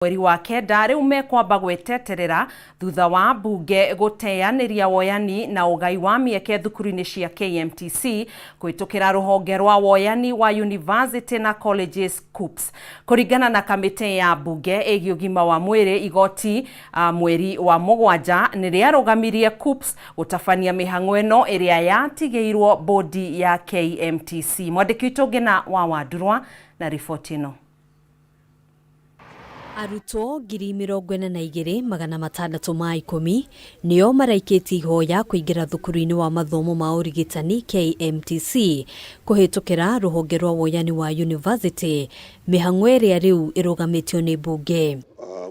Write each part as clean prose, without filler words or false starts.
Mweri wa kenda rĩu mekwamba gweteterera thutha wa mbunge gũteanĩria woyani na ũgai wa mĩeke thukuru-inĩ cia KMTC kũhĩtũkĩra rũhonge rwa woyani wa University na Colleges KUCCPS. Kũringana na kamĩtĩ ya mbunge ĩgiĩ ũgima wa mwĩrĩ, igoti mweri wa mũgwanja nĩ rĩarũgamirie KUCCPS gũtabania mĩhang'o ĩno ĩrĩa yatigĩirwo bodi ya KMTC. Mwandĩki witũ Ngĩna wa Wandurwa na riboti ĩno. Arutwo 42,610 nĩo maraikĩtie ihoya kũingĩra thukuru-inĩ wa mathomo ma ũrigitani KMTC kũhĩtũkĩra rũhonge rwa woyani wa university, mĩhang'o ĩrĩa rĩu ĩrũgamĩtio nĩ mbunge.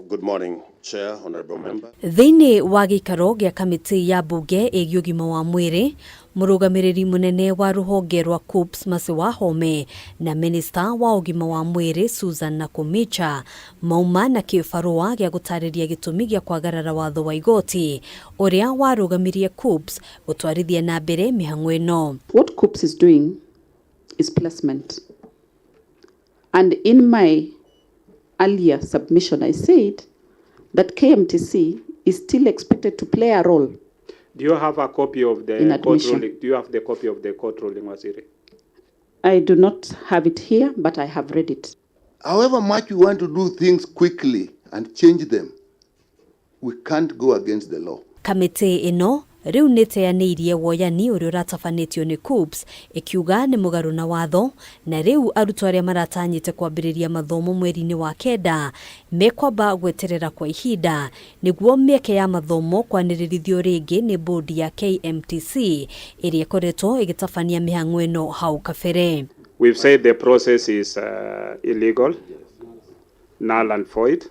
Good morning, Chair, Honorable Member. Thĩinĩ wa gĩikaro gĩa kamĩtĩ ya mbunge ĩgiĩ ũgima wa mwĩrĩ, mũrũgamĩrĩri mũnene wa rũhonge rwa KUCCPS Mercy Wahome na minista wa ũgima wa mwĩrĩ Susan Nakhumicha mauma na kĩbarũa gĩa gũtarĩria gĩtũmi gĩa kwagarara watho wa igoti ũrĩa warũgamirie KUCCPS gũtwarithia na mbere mĩhang'o ĩno. What KUCCPS is doing is placement. And in my earlier submission, I said that KMTC is still expected to play a role. Do you have a copy of the In court admission. ruling? Do you have the copy of the court ruling, Waziri? I do not have it here, but I have read it. However much we want to do things quickly and change them, we can't go against the law. Kamĩtĩ ĩno rĩu nĩ ĩteanĩirie woyani ũrĩa ũratabanĩtio nĩ KUCCPS, ĩkiuga nĩ mũgarũ na watho, na rĩu arutwo arĩa maratanyĩte kwambĩrĩria mathomo mweri-inĩ wa kenda mekwamba gweterera kwa ihinda nĩguo mĩeke ya mathomo kwanĩrĩrithio rĩngĩ nĩ bodi ya KMTC ĩrĩa ĩkoretwo ĩgĩtabania mĩhang'o ĩno hau kabere. We've said the process is illegal, null and void.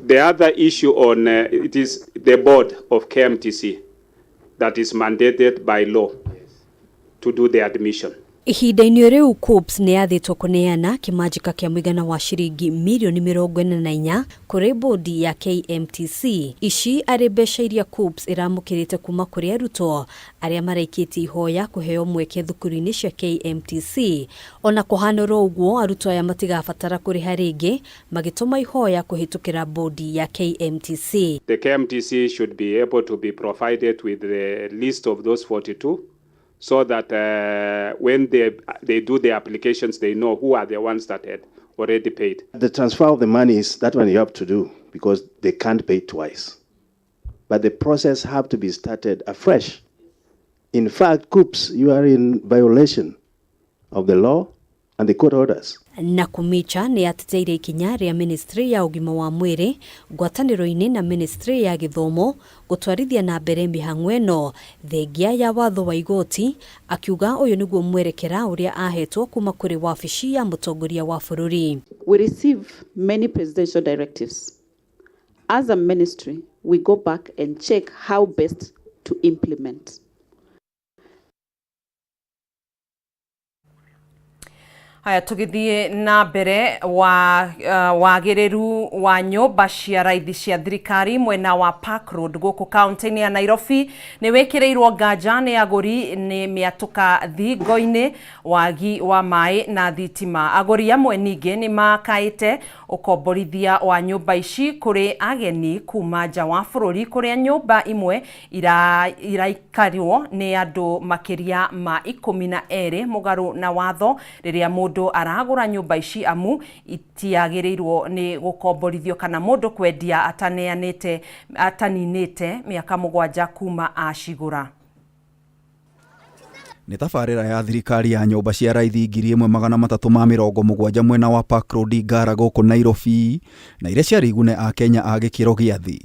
The other issue on it is the board of KMTC that is mandated by law to do the admission. Ihinda-inĩ rĩu, KUCCPS nĩ yathĩtwo kũneana kĩmanjĩka kĩa mũigana wa ciringi mirioni 44 kũrĩ bodi ya KMTC, ici arĩ mbeca iria KUCCPS ĩramũkĩrĩte kuma kũrĩ arutwo arĩa maraikĩtie ihoya kũheo mweke thukuru-inĩ cia KMTC. Ona kũhana oro ũguo, arutwo aya matigabatara kũrĩha rĩngĩ magĩtũma ihoya kũhĩtũkĩra bodi ya KMTC. The KMTC should be able to be provided with the list of those 42 so that when they do the applications, they know who are the ones that had already paid. The transfer of the money is that one you have to do because they can't pay twice. But the process have to be started afresh. In fact, KUCCPS, you are in violation of the law and the court orders. Nakhumicha nĩ ateteire ikinya rĩa ministry ya ũgima wa mwĩrĩ ngwatanĩro-inĩ na ministry ya gĩthomo gũtwarithia na mbere mĩhang'o ĩno thengia ya watho wa igoti, akiuga ũyũ nĩguo mwerekera ũrĩa ahetwo kuma kũrĩ wabici ya mũtongoria wa bũrũri. We receive many presidential directives. As a ministry, we go back and check how best to implement. Haya, tũgĩthiĩ na mbere wa wagĩrĩru wa nyũmba cia raithi cia thirikari mwena wa Park Road gũkũ kaunti-inĩ ya Nairobi nĩ wĩkĩrĩirwo nganja nĩ agũri nĩ mĩatũka thingo-inĩ, wagi wa maĩ na thitima. Agũri amwe ningĩ nĩ makaĩte ũkomborithia wa nyũmba ici kũrĩ ageni kuma nja wa bũrũri, kũrĩa nyũmba imwe iraikarwo nĩ andũ makĩria ma 12 mũgarũ na watho rĩrĩa mũndũ aragũra nyũmba ici, amu itiagĩrĩirwo nĩ gũkomborithio kana mũndũ kwendia ataneanĩte ataninĩte mĩaka 7 kuma acigũra. Nĩ tabarĩra ya thirikari ya nyũmba cia raithi 1370 mwena wa Park Road Ngara gũkũ Nairobi, na iria ciarĩ igune a Kenya a gĩkĩro gĩa thĩ.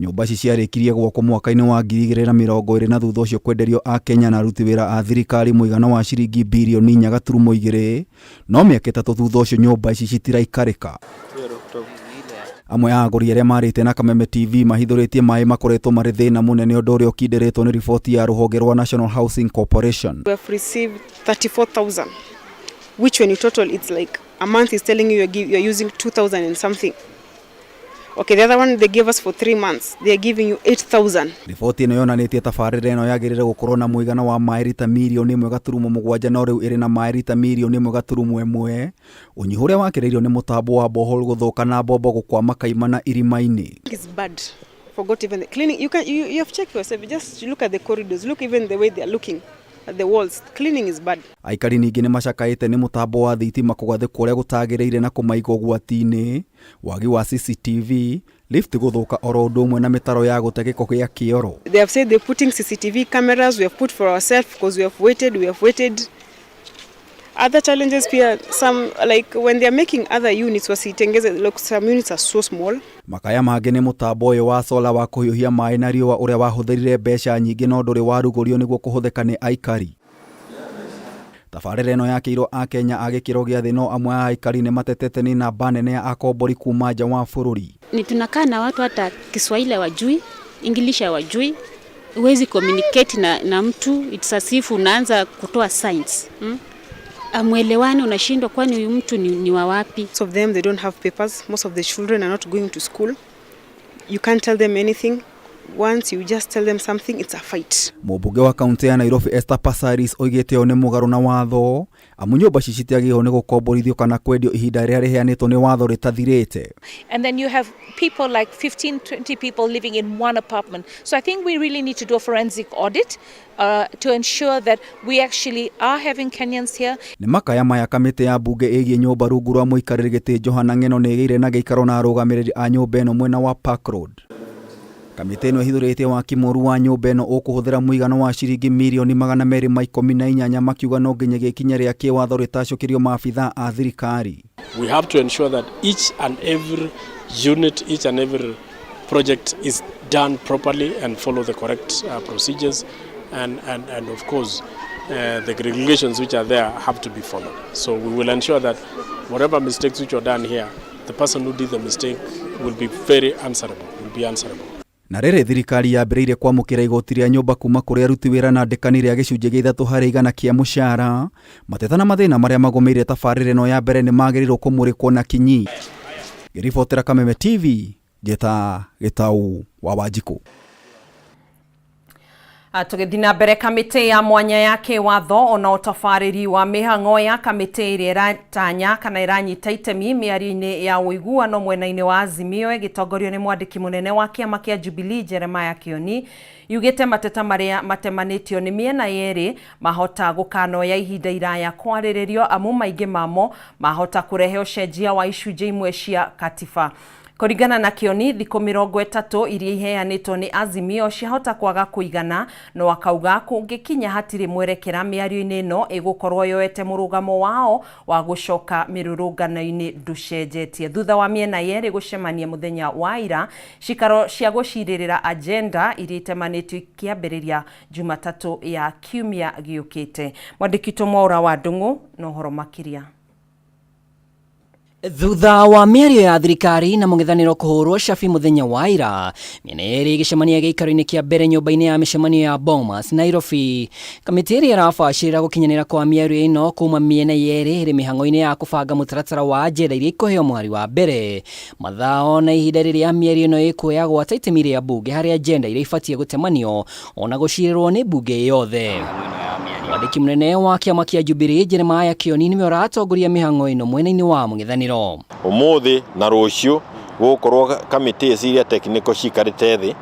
Nyũmba ici ciarĩkirie gwakwo mwaka-inĩ wa 2020 na thutha ũcio kwenderio a Kenya na aruti wĩra a thirikari mũigana wa ciringi birioni 4.2, no mĩaka 3 thutha ũcio nyũmba ici citiraikarĩka. Amwe a agũri arĩa marĩte na Kameme TV mahithũrĩtie maĩ makoretwo marĩ thĩna mũnene, ũndũ ũrĩa ũkindĩrĩtwo nĩ riboti ya rũhonge rwa National Housing Corporation. We have received 34,000, which when you total, it's like a month is telling you you're using 2,000 and something. Okay, the other one they gave us for 3 months. They are giving you 8,000. Riboti ĩno yonanĩtie tabarĩra ĩno yagĩrĩire gũkorwo na mũigana wa maĩ rita mirioni 1.7, no rĩu ĩrĩ na maĩ rita mirioni 1.1, ũnyihu ũrĩa wakĩrĩirio nĩ mũtambo wa borehole gũthũka na mbombo gũkwama kaimana irima-inĩ. It's bad. Forgot even the cleaning. You have checked yourself. Just look at the corridors. Look even the way they are looking at the walls. Cleaning is bad. Aikari ningĩ nĩ macakaĩte nĩ mũtambo wa thitima kũgathĩkwo ũrĩa gũtagĩrĩire na kũmaiga ũgwati-inĩ, wagi wa CCTV, lift gũthũka oro ũndũ ũmwe na mĩtaro ya gũte gĩko gĩa kĩoro. They have said they're putting CCTV cameras. We have put for ourselves because we have waited. We have waited. Other challenges pia, some like when they are making other units, wasitengeze, look, some units are so small. Makaya mangĩ nĩ mũtambo ũyũ wa sola wa kũhiũhia maĩ na riũa ũrĩa wahũthĩrire mbeca nyingĩ no ndũrĩ warugũrio nĩguo kũhũthĩka nĩ aikari. Tabarĩra ĩno yakĩirwo akenya a gĩkĩro gĩa thĩ, no amwe a aikari nĩ matetete nĩ namba nene ya akombori kuma nja wa bũrũri. Ni tunakaa na watu hata Kiswahili hawajui, English hawajui, huwezi communicate na mtu, it's as if unaanza kutoa signs? Hamwelewani, unashindwa kwani huyu mtu ni wa wapi? Most of them, they don't have papers. Most of the children are not going to school. You can't tell them anything. Once you just tell them something, it's a fight. Mũmbunge wa kaunti ya Nairobi Esther Passaris oigĩte ũũ nĩ mũgarũ na watho, amu nyũmba ici citiagĩrĩirwo nĩ gũkomborithio kana kwendio ihinda rĩrĩa rĩheanĩtwo nĩ watho rĩtathirĩte. And then you have people like 15, 20 people living in one apartment. So I think we really need to do a forensic audit to ensure that we actually are having Kenyans here. Nĩ makaya maya kamĩtĩ ya mbunge ĩgiĩ nyũmba rungu rwa mũikarĩri gĩtĩ Johana Ng'eno nĩ ĩgĩire na gĩikaro na arũgamĩrĩri a nyũmba ĩno mwena wa Park Road. Kamĩtĩ ĩno ĩhithũrĩtie waki mũru wa nyũmba ĩno ũkũhũthĩra mũigana wa ciringi mirioni 218, makiuga no nginyagia ikinya rĩa kĩwatho rĩtacũkĩrio maabithaa a thirikari. We have to ensure that each and every unit, each and every project is done properly and follow the correct procedures and of course the regulations which are there have to be followed. So we will ensure that whatever mistakes which were done here, the person who did the mistake will be very answerable, will be answerable. Na rĩrĩ thirikari yambĩrĩirie kwamũkĩra igoti rĩa nyũmba kuma kũrĩ aruti wĩra na andĩkani rĩa 3% kĩa mũcara, mateta na mathĩna marĩa magũmĩire tabarĩra ĩno ya mbere nĩ magĩrĩirwo kũmũrĩkwo na kinyi. Ngĩribotera Kameme TV, njĩta Gĩtau wa Wanjikũ. Tũgĩthiĩ na mbere, kamĩtĩ ya mwanya ya kĩwatho ona ũtabarĩri wa mĩhang'o ya kamĩtĩ ĩrĩa ĩratanya kana ĩranyita itemi mĩario-inĩ ya ũiguano mwena-inĩ wa Azimio ĩgĩtongorio nĩ mwandĩki mũnene wa kĩama kĩa Jubilee Jeremiah Kioni yugĩte mateta marĩa matemanĩtio nĩ mĩena yerĩ mahota gũkanoya ihinda iraya kwarĩrĩrio, amu maingĩ mamo mahota kũrehe ũcenjia wa icunjĩ imwe cia katiba. Kũringana na Kioni, thikũ 30 iria iheanĩtwo nĩ Azimio ciahota kwaga kũigana, no akauga kũngĩkinya hatirĩ mwerekera mĩario-inĩ ĩno ĩgũkorwo yoete mũrũgamo wao wa gũcoka mĩrũrũngano-inĩ ndũcenjetie. Thutha wa mĩena yerĩ gũcemania mũthenya wa ira, cikaro cia gũcirĩrĩra agenda iria itemanĩtio ikĩambĩrĩria Jumatatũ ya kiumia gĩũkĩte. Mwandĩki witũ Mwaũra wa Ndung'u na ũhoro makĩria. Thutha wa mĩario ya thirikari na mũng'ethanĩro kũhũrwo cabi mũthenya wa ira, mĩena yerĩ ĩgĩcemania gĩikaro-inĩ kĩa mbere nyũmba-inĩ ya mĩcemanio ya Bomas, Nairobi. Kamĩtĩ ĩrĩa ĩrabacĩrĩra gũkinyanĩra kwa mĩario ĩno kuma mĩena yerĩ ĩrĩ mĩhang'o-inĩ ya kũbanga mũtaratara wa agenda iria ikũheo mũhari wa mbere, mathaa na ihinda rĩrĩa mĩario ĩno ĩkuoya, gwata itemi rĩa mbunge harĩ agenda iria ibatiĩ gũtemanio ona gũcirĩrwo nĩ mbunge yothe. Mwandĩki mũnene wa kĩama kĩa Jubilee Jeremiah Kioni nĩwe ũratongoria mĩhang'o ĩno mwena-inĩ wa mũng'ethanĩro. Umuthi na rucio gukorwo kamĩtĩ ici iria technical cikarĩte thĩ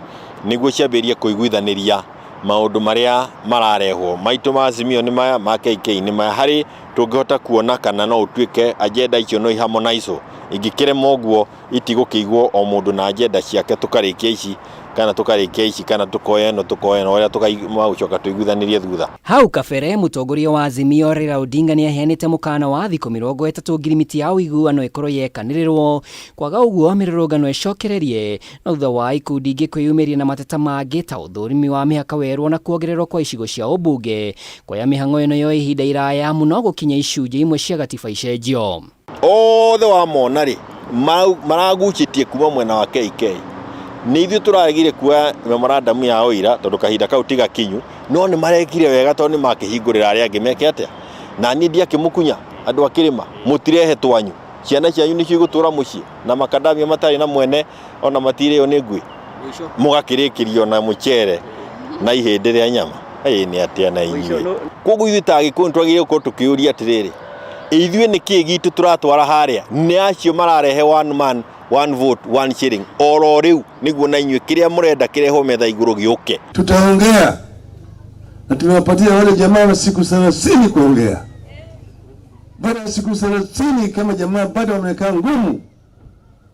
nĩguo ciambĩrĩrie kũiguithanĩria maũndũ marĩa mararehwo maitũ ma Azimio nĩ maya, ma KK nĩ maya, harĩ tũngĩhota kuona kana no ũtuĩke agenda icio no iharmonizwo. Ingĩkĩrema ũguo, itigũkĩigwo o mũndũ na agenda ciake, tũkarĩkia ici kana tũkarĩkia ici kana tũkoya ĩno, tũkoya ĩno, ũrĩa tũgũcoka tũiguithanĩrie thutha. Hau kabere mũtongoria wa Azimio Raila Odinga nĩ aheanĩte mũkana wa thikũ 30 ngirimiti ya ũiguano ĩkorwo yekanĩrĩrwo, kwaga ũguo mĩrũrũngano ĩcokererie, no thutha wa ikundi ingĩ kwĩyumĩria na mateta mangĩ ta ũthũrimi wa mĩhaka werũ na kuongererwo kwa icigo cia ũmbunge, kuoya mĩhang'o ĩno yo ihinda iraya mũno gũkinya icunjĩ imwe cia gatiba icenjio. Othe wamona rĩ, maragucĩtie kuma mwena wa KK. Nĩ ithuĩ tũraregire kuoya memorandum ya ũira tondũ kahinda kau ti gakinyu, no nĩ marekire wega tondũ nĩ makĩhingũrĩra arĩa angĩ meke atĩa. Na niĩ ndiakĩmũkunya andũ a kĩrĩma, mũtirehe twanyu. Ciana cianyu nĩcio igũtũra mũciĩ na makadamia matarĩ na mwene ona matirĩo nĩ ngui. Mũgakĩrĩkĩrio na mũcere na ihĩndĩ rĩa nyama. Ĩĩ nĩ atĩa na inyuĩ. Koguo ithuĩ ta Agĩkũyũ nĩtwagĩrĩirwo gũkorwo tũkĩũria atĩrĩrĩ, ithuĩ nĩ kĩĩ gitũ tũratwara harĩa? Nĩ acio mararehe one man one vote one shilling oro rĩu nĩguo na inyuĩ kĩrĩa mũrenda kĩrehwo metha igũrũ gĩũke. Tutaongea na tumewapatia wale jamaa siku 30 kuongea. Baada ya siku 30 kama jamaa bado wamekaa ngumu,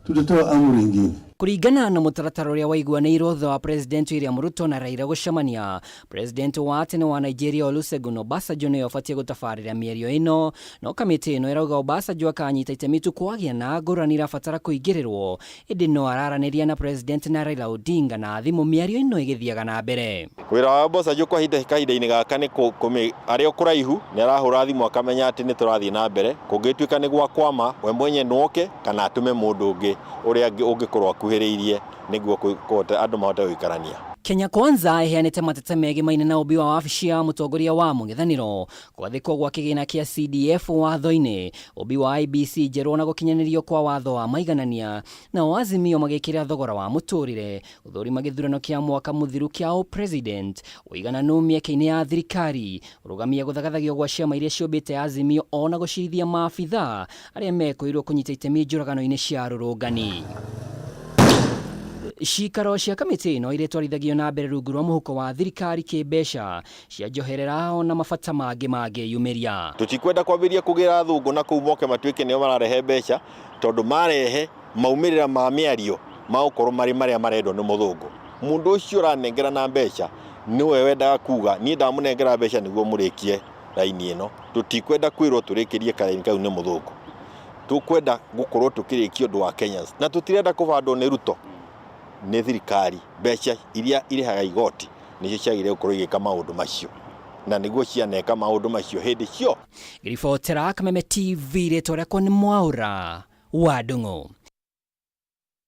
tutatoa amri ingine. Kũringana na mũtaratara ũrĩa waiguanĩirwo thutha wa President William Ruto na Raila gũcemania, President wa tene wa Nigeria Olusegun Obasanjo nĩwe ũbatiĩ gũtabarĩra mĩario ĩno, no kamĩtĩ ĩno ĩrauga Obasanjo akanyita itemi tu kwagĩa na ngũrani irabatara kũingĩrĩrwo, ĩndĩ no araranĩria na President na Raila Odinga na thimũ mĩario ĩno ĩgĩthiaga na mbere. Wĩra wa Obasanjo kwa kahinda-inĩ gaka nĩ arĩ o kũraihu nĩ arahũra thimũ akamenya atĩ nĩ tũrathiĩ na mbere, kũngĩtuĩka nĩ gwakwama we mwenye no oke kana atũme mũndũ ũngĩ ũrĩa ũngĩkorwo akuhĩrĩirie nĩguo andũ mahote gũikarania. Kenya Kwanza ĩheanĩte mateta megimaine na ũmbi wa wabici ya mũtongoria wa mũng'ethanĩro, gwathĩkwo gwa kĩgĩna kĩa CDF watho-inĩ, ũmbi wa IEBC njerũ na gũkinyanĩrio kwa watho wa maiganania, nao Azimio magĩkĩrĩra thogora wa mũtũrĩre, gũthũrima gĩthurano kĩa mwaka mũthiru kĩa ũpresident, ũigananu mĩeke-inĩ ya thirikari, kũrũgamia gũthagathagio gwa ciama iria ciũmbĩte Azimio ona gũcirithia maabithaa arĩa mekũirwo kũnyita itemi njũragano-inĩ cia arũrũngani. Cikaro cia kamĩtĩ ĩno irĩtwarithagio na mbere rungu rwa mũhuko wa thirikari kĩmbeca cia njoherera ona mabata mangĩ mangĩyumĩria. Tũtikwenda kwambĩrĩria kũgĩra athũngũ na kũu moke matuĩke nĩo mararehe mbeca, tondũ marehe maumĩrĩra ma mĩario magũkorwo marĩ marĩa marendwo nĩ mũthũngũ. Mũndũ ũcio ũranengera na mbeca nĩwe wendaga kuga niĩ ndamũnengera mbeca nĩguo mũrĩkie raini ĩno. Tũtikwenda kwĩrwo tũrĩkĩrie karaini kau nĩ mũthũngũ. Tũkwenda gũkorwo tũkĩrĩkia ũndũ wa Kenyans na tũtirenda kũbandwo nĩ Ruto, nĩ thirikari. Mbeca iria irĩhaga igoti nĩcio ciagĩrĩire gũkorwo igĩka maũndũ macio, na nĩguo cianeka maũndũ macio hĩndĩ cio. Ngĩribotera Kameme TV, rĩtwa rĩakwa nĩ Mwaũra wa Ndung'u.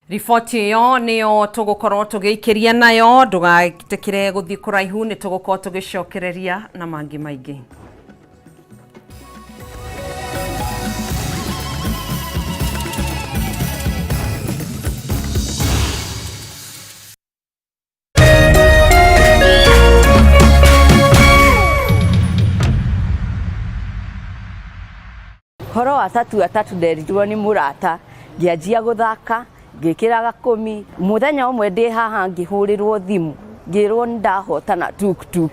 Riboti ĩyo nĩyo tũgũkorwo tũgĩikĩria nayo, ndũgatikire gũthiĩ kũraihu, nĩ tũgũkorwo tũgĩcokereria na mangĩ maingĩ. Horo wa tatu atatu nderirwo nĩ mũrata, ngĩanjia gũthaka, ngĩkĩra gakũmi. Mũthenya ũmwe ndĩ haha ngĩhũrĩrwo thimũ, ngĩrwo nĩ ndahotana tuktuk.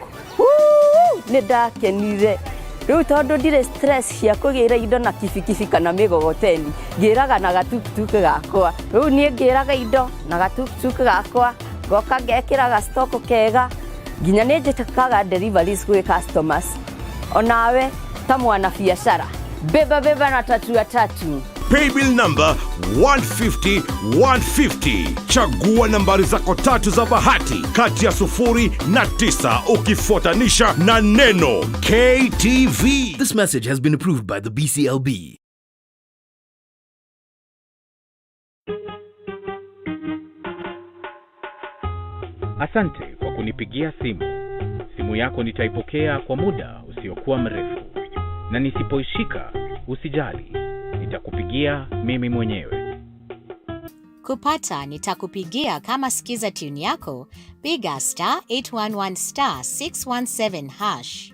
Nĩ ndakenire. Rĩu tondũ ndirĩ stress cia kũgĩra indo na kibikibi kana mĩgogoteni, ngĩraga na gatuktuk gakwa. Rĩu niĩ ngĩraga indo na gatuktuk gakwa, ngoka ngekĩra ga stock kega, nginya nĩ njĩkaga deliveries gwĩ customers. Onawe ta mwana biacara, beba beba na tatu atatu. Paybill number 150 150. Chagua nambari zako tatu za bahati kati ya 0 na 9 ukifuatanisha na neno KTV. This message has been approved by the BCLB. Asante kwa kunipigia simu. Simu yako nitaipokea kwa muda usiokuwa mrefu, na nisipoishika usijali, nitakupigia mimi mwenyewe. Kupata nitakupigia kama skiza tune yako, piga star 811 star 617 hash.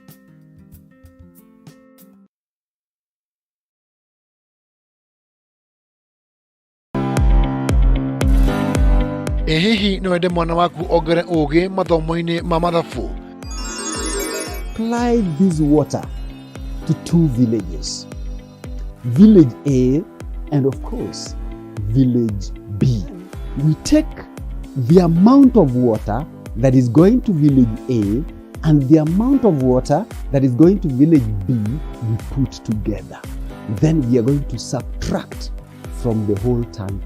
Ĩ hihi no wende mwana waku ongere ũgĩ mathomo-inĩ ma mathabu? Supply this water to two villages, Village A and of course Village B. We take the amount of water that is going to Village A and the amount of water that is going to Village B, we put together. Then we are going to subtract from the whole tank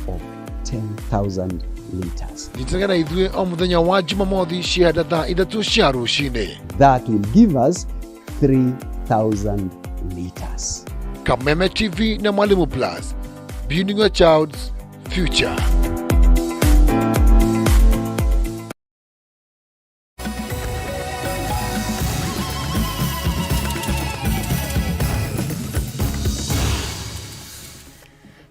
of 10,000 liters. Nyitanĩra na ithuĩ o mũthenya wa Jumamothi cianda thaa 3 cia rũcinĩ. That will give us 3,000 liters. Kameme TV na Mwalimu Plus, building your child's future.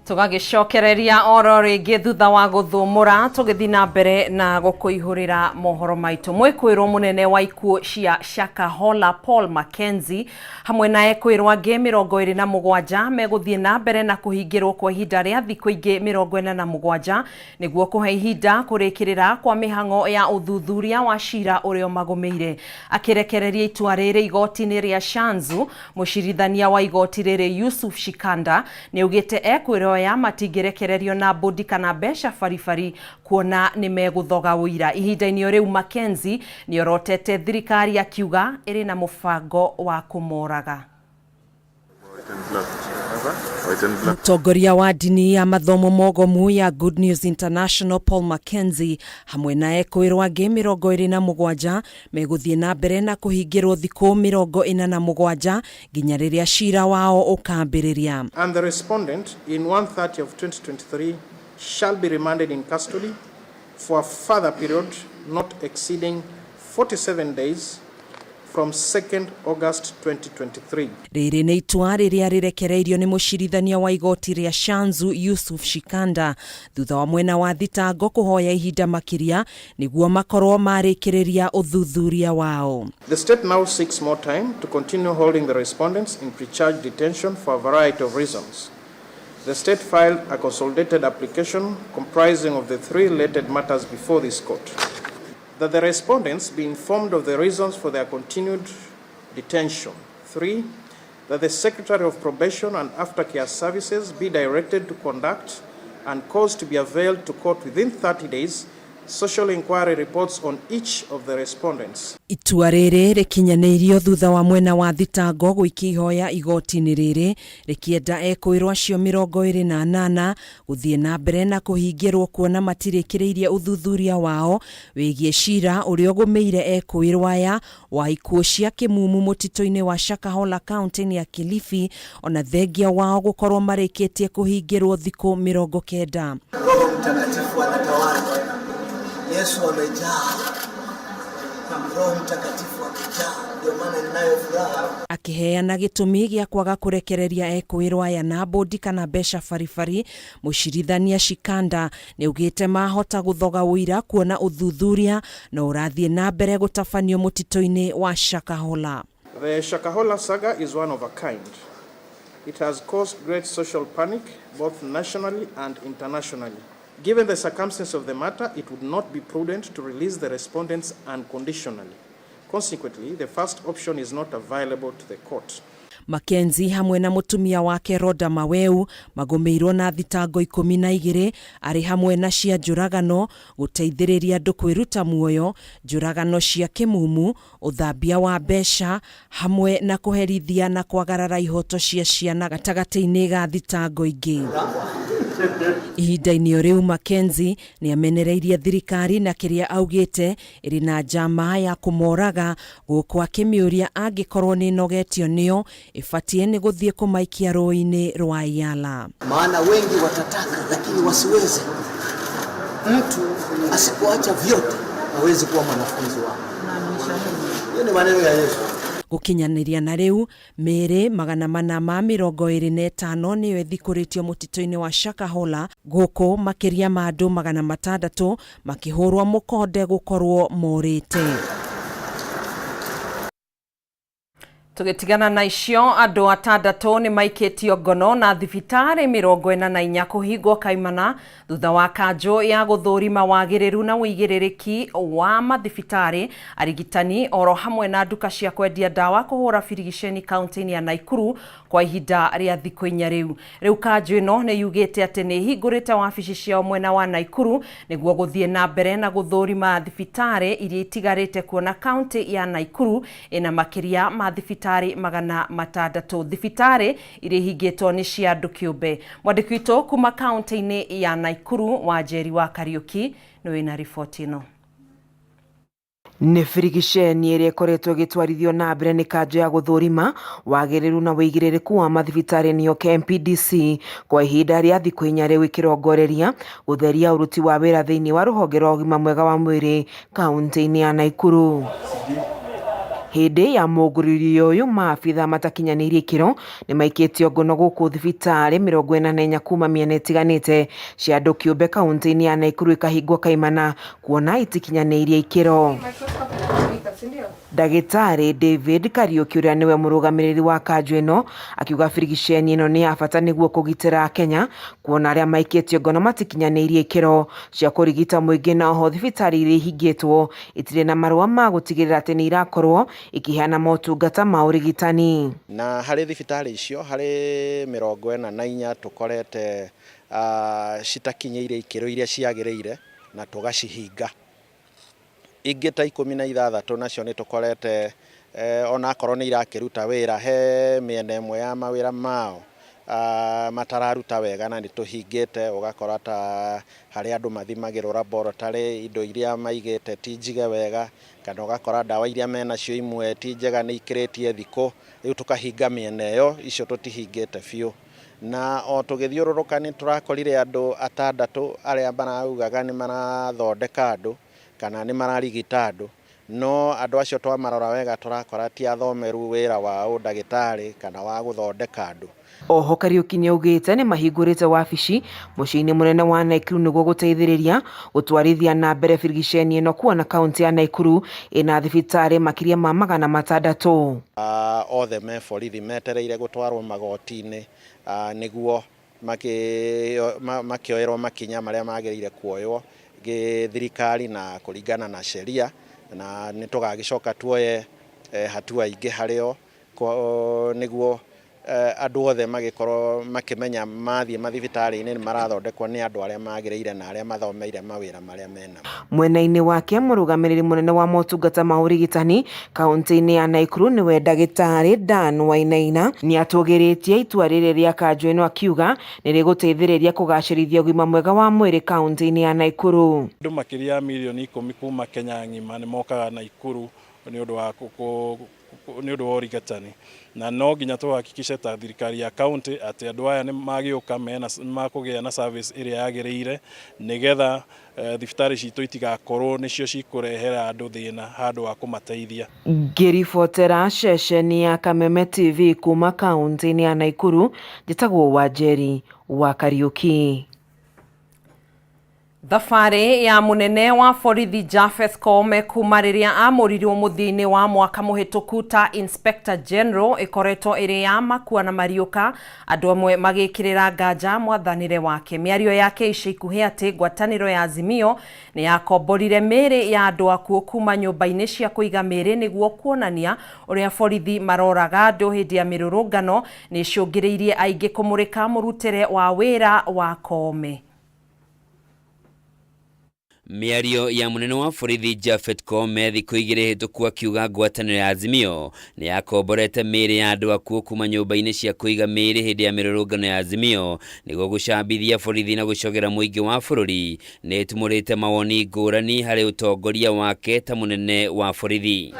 Tũgagĩcokereria oro rĩngĩ thutha wa gũthũmũra, tũgĩthiĩ na mbere na gũkũihũrĩra mohoro maitũ. Mwĩkũĩrwo mũnene wa ikuũ cia Shakahola Paul Mackenzie hamwe na ekwĩrwo angĩ 27 megũthiĩ na mbere na kũhingĩrwo kwa ihinda rĩa thikũ ingĩ 47 nĩguo kũhe ihinda kũrĩkĩrĩra kwa mĩhang'o ya ũthuthuria wa cira ũrĩa ũmagũmĩire. Akĩrekereria itua rĩrĩ igoti-inĩ rĩa Shanzu, mũcirithania wa igoti rĩrĩ Yusuf Shikanda nĩaugĩte ekwĩrwo aya matingĩrekererio na mbũndi kana mbeca baribari kuona nĩmegũthoga ũira. Ihinda-inĩ o rĩu Mackenzie nĩorotete thirikari akiuga ĩrĩ na mũbango wa kũmoraga. Mũtongoria wa ndini ya mathomo mogomu ya Good News International Paul Mackenzie hamwe na ekũĩrwo angĩ 27 megũthiĩ na mbere na kũhingĩrwo thikũ 47 nginya rĩrĩa cira wao ũkambĩrĩria. And the respondent in 130 of 2023 shall be remanded in custody for a further period not exceeding 47 days from 2nd August 2023. Rĩrĩ nĩ itua rĩrĩa rĩrekereirio nĩ mũcirithania wa igoti rĩa Shanzu Yusuf Shikanda thutha wa mwena wa thitango kũhoya ihinda makĩria nĩguo makorwo marĩkĩrĩria ũthuthuria wao. The state now seeks more time to continue holding the respondents in pre-charge detention for a variety of reasons. The state filed a consolidated application comprising of the three related matters before this court. That the respondents be informed of the reasons for their continued detention. 3, that the Secretary of Probation and Aftercare Services be directed to conduct and cause to be availed to court within 30 days social inquiry reports on each of the respondents. Itua rĩrĩ rĩkinyanĩirio thutha wa mwena wa thitango gũikia ihoya igoti-inĩ rĩrĩ rĩkĩenda ekũĩrwo acio 28 gũthiĩ na mbere na kũhingĩrwo kuona matirĩkĩrĩirie ũthuthuria wao wĩgiĩ cira ũrĩa ũgũmĩire ekũĩrwo aya wa ikuũ cia kĩmumu mũtitũ-inĩ wa Shakahola kaunti-inĩ ya Kilifi, ona thengia wao gũkorwo marĩkĩtie kũhingĩrwo thikũ 90. Roho Mtakatifu anatawala. Yesu amejaa. Roho Mtakatifu akijaa, ndio maana ninayo furaha. Akĩheana gĩtũmi gĩa kwaga kũrekereria ekũĩrwo aya na mbũndi kana mbeca baribari, mũcirithania Shikanda nĩaugĩte mahota gũthoga ũira kuona ũthuthuria no ũrathiĩ na mbere gũtabanio mũtitũ-inĩ wa Shakahola. The Shakahola saga is one of a kind. It has caused great social panic both nationally and internationally. Given the circumstances of the matter, it would not be prudent to release the respondents unconditionally. Consequently, the first option is not available to the court. Mackenzie hamwe na mũtumia wake Rhoda Maweu magũmĩirwo na thitango 12 arĩ hamwe na cia njũragano, gũteithĩrĩria andũ kwĩruta muoyo, njũragano cia kĩmumu, ũthambia wa mbeca hamwe na kũherithia na kwagarara ihoto cia ciana gatagatĩ-inĩ ga thitango ingĩ. Ihinda-inĩ o rĩu Mackenzie nĩamenereirie thirikari na kĩrĩa augĩte ĩrĩ na njama ya kũmoraga, gũkũ akĩmĩũria angĩkorwo nĩĩnogetio nĩo ĩbatiĩ nĩ gũthiĩ kũmaikia rũĩ-inĩ rwa Yala. Maana wengi watataka lakini wasiweze. Mtu asipoacha vyote hawezi kuwa mwanafunzi wangu. Hiyo ni maneno ya Yesu. Gũkinyanĩria na rĩu mĩĩrĩ 425 nĩyo ĩthikũrĩtio mũtitũ-inĩ wa Shakahola, gũkũ makĩria ma andũ 600 makĩhũrwo mũkonde gũkorwo morĩte. Tũgĩtigana na icio, andũ atandatũ nĩ maikĩtio ngono na thibitarĩ 44 kũhingwo kaimana thutha wa kanjũ ya gũthũrima wagĩrĩru na ũigĩrĩrĩki wa mathibitarĩ, arigitani oro hamwe na nduka cia kwendia ndawa kũhũra birigiceni kaunti-inĩ ya Naikuru kwa ihinda rĩa thikũ inya rĩu. Rĩu kanjũ ĩno nĩ yugĩte atĩ nĩ ĩhingũrĩte wabici ciao mwena wa Naikuru nĩguo gũthiĩ na mbere na gũthũrima thibitarĩ iria itigarĩte kuona kaunti ya Naikuru ĩna makĩria ma thibitarĩ 600. Thibitarĩ iria ihingĩtwo nĩ cia andũ kĩũmbe. Mwandĩki witũ kuma kaunti-inĩ ya Naikuru Wanjeri wa Kariũki nĩ wĩna riboti ĩno. Nĩ birigiceni ĩrĩa ĩkoretwo ĩgĩtwarithio na mbere nĩ kanjũ ya gũthũrima wagĩrĩru na ũigĩrĩrĩku wa mathibitarĩ nĩyo KMPDC kwa ihinda rĩa thikũ inya rĩu ĩkĩrongoreria gũtheria ũruti wa wĩra thĩinĩ wa rũhonge rwa ũgima mwega wa mwĩrĩ kaunti-inĩ ya Naikuru. Hĩndĩ ya mũngũrĩrio ũyũ maabitha matakinyanĩirie ikĩro nĩmaikĩtio ngono gũkũ thibitarĩ 44 kuma mĩena ĩtiganĩte cia andũ kĩũmbe kaunti-inĩ ya Naikuru ikahingwo kaimana kuona itikinyanĩirie ikĩro. Ndagĩtarĩ David Kariuki ũrĩa nĩwe mũrũgamĩrĩri wa kanjũ ĩno akiuga birigiceni ĩno nĩ ya bata nĩguo kũgitĩra Kenya kuona arĩa maikĩtio ngono matikinyanĩirie ikĩro cia kũrigita mũingĩ na oho thibitarĩ iria ihingĩtwo itirĩ na marũa ma gũtigĩrĩra atĩ nĩ irakorwo ikiheana motungata ma ũrigitani. Na harĩ thibitarĩ icio harĩ 44 tũkorete citakinyĩire ikĩro iria ciagĩrĩire na tũgacihinga. Ingĩ ta 16 nacio nĩ tũkorete onakorwo nĩ irakĩruta wĩra he mĩena ĩmwe ya mawĩra mao matararuta wega na nĩ tũhingĩte, ũgakora ta harĩa andũ mathimagĩrwo laboratory indo iria maigĩte ti njige wega, kana ũgakora ndawa iria menacio imwe ti njega nĩ ikĩrĩtie thikũ, rĩu tũkahinga mĩena ĩyo, icio tũtihingĩte biũ. Na o tũgĩthiũrũrũka nĩ tũrakorire andũ 6 arĩa maraugaga nĩ marathondeka andũ kana nĩ mararigita andũ, no andũ acio twamarora wega tũrakora ti athomeru wĩra wa ũndagĩtarĩ kana wa gũthondeka andũ. Oho Kariuki nĩaugĩte nĩmahingũrĩte wabici mũciĩ-inĩ mũnene wa Naikuru nĩguo gũteithĩrĩria gũtwarithia na mbere birigiceni ĩno kuona kaunti ya Naikuru ĩna thibitarĩ makĩria ma 600. Othe me borithi metereire gũtwarwo magoti-inĩ nĩguo makĩoerwo makinya marĩa magĩrĩire kuoywo gĩthirikari na kũringana na sheria, na nĩ tũgagĩcoka tuoye hatua ingĩ harĩo nĩguo andũ othe magĩkorwo makĩmenya mathiĩ mathibitarĩ-inĩ nĩ marathondekwo nĩ andũ arĩa magĩrĩire na arĩa mathomeire mawĩra marĩa mena. Mwena-inĩ wake mũrũgamĩrĩri mũnene wa motungata ma ũrigitani kaunti-inĩ ya Naikuru nĩwe ndagĩtarĩ Dan Wainaina nĩatũgĩrĩtie itua rĩrĩ rĩa kanjũ ĩno akiuga nĩrĩgũteithĩrĩria kũgacĩrithia ũgima mwega wa mwĩrĩ kaunti-inĩ ya Naikuru. Andũ makĩria ya milioni 10 kuma Kenya ng'ima nĩ mokaga Naikuru nĩ ũndũ wa ũrigitani, na no nginya tũhakikishe ta thirikari ya county atĩ andũ aya nĩ magĩũka makũgĩa na service ĩrĩa yagĩrĩire nĩgetha thibitarĩ citũ itigakorwo nĩcio cikũrehera andũ thĩna handũ wa kũmateithia. Ngĩribotera ceceni ya Kameme TV kuma kaunti-inĩ ya Naikuru, njĩtagwo Wanjeri wa Kariuki. Thabarĩ ya mũnene wa borithi Japheth Koome kuma rĩrĩa amũrirwo mũthia-inĩ wa mwaka mũhĩtũku ta Inspector General ĩkoretwo ĩrĩ ya makua na mariũka, andũ amwe magĩkĩrĩra nganja mwathanĩre wake. Mĩario yake ica ikuhĩ atĩ ngwatanĩro ya Azimio nĩ yakomborire mĩĩrĩ ya andũ akuũ kuma nyũmba-inĩ cia kũiga mĩĩrĩ nĩguo kuonania ũrĩa borithi maroraga andũ hĩndĩ ya mĩrũrũngano nĩ icũngĩrĩirie aingĩ kũmũrĩka mũrutĩre wa wĩra wa Koome. Mĩario ya mũnene wa borithi Japheth Koome thikũ 2 hĩtũku akiuga ngwatanĩro ya Azimio nĩ yakomborete mĩĩrĩ ya andũ akuũ kuma nyũmba-inĩ cia kũiga mĩĩrĩ hĩndĩ ya mĩrũrũngano ya Azimio nĩguo gũcambithia borithi na gũcogera mũingĩ wa bũrũri nĩ ĩtumũrĩte mawoni ngũrani harĩ ũtongoria wake ta mũnene wa borithi.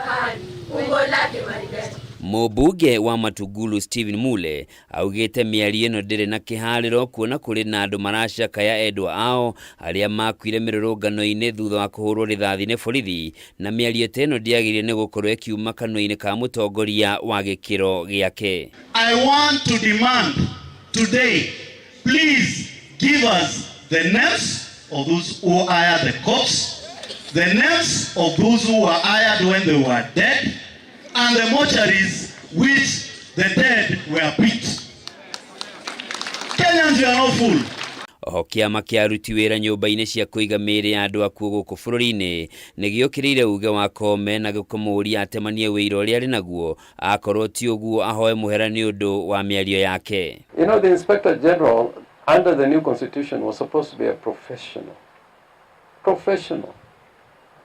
Mũmbunge wa Matungulu Stephen Mule augĩte mĩario ĩno ndĩrĩ na kĩharĩro kuona kũrĩ na andũ maracakaya endwa ao arĩa makuire mĩrũrũngano-inĩ thutha wa kũhũrwo rithathi nĩ borithi, na mĩario ta ĩno ndĩagĩrĩire nĩ gũkorwo ĩkiuma kanua-inĩ ka mũtongoria wa gĩkĩro gĩake. I want to demand today, please give us the names of those who hired the cops, the names of those who were hired when they were dead, and the mortuaries which the dead were put. Kenyans, we are not fool. Oho kĩama kĩa aruti wĩra nyũmba-inĩ cia kũiga mĩĩrĩ ya andũ akuũ gũkũ bũrũri-inĩ nĩ gĩũkĩrĩire uge wa Koome na gĩkũmũũria atemanie wĩira ũrĩa arĩ naguo, akorwo ti ũguo ahoe mũhera nĩ ũndũ wa mĩario yake. You know, the Inspector General under the new constitution was supposed to be a professional. Professional.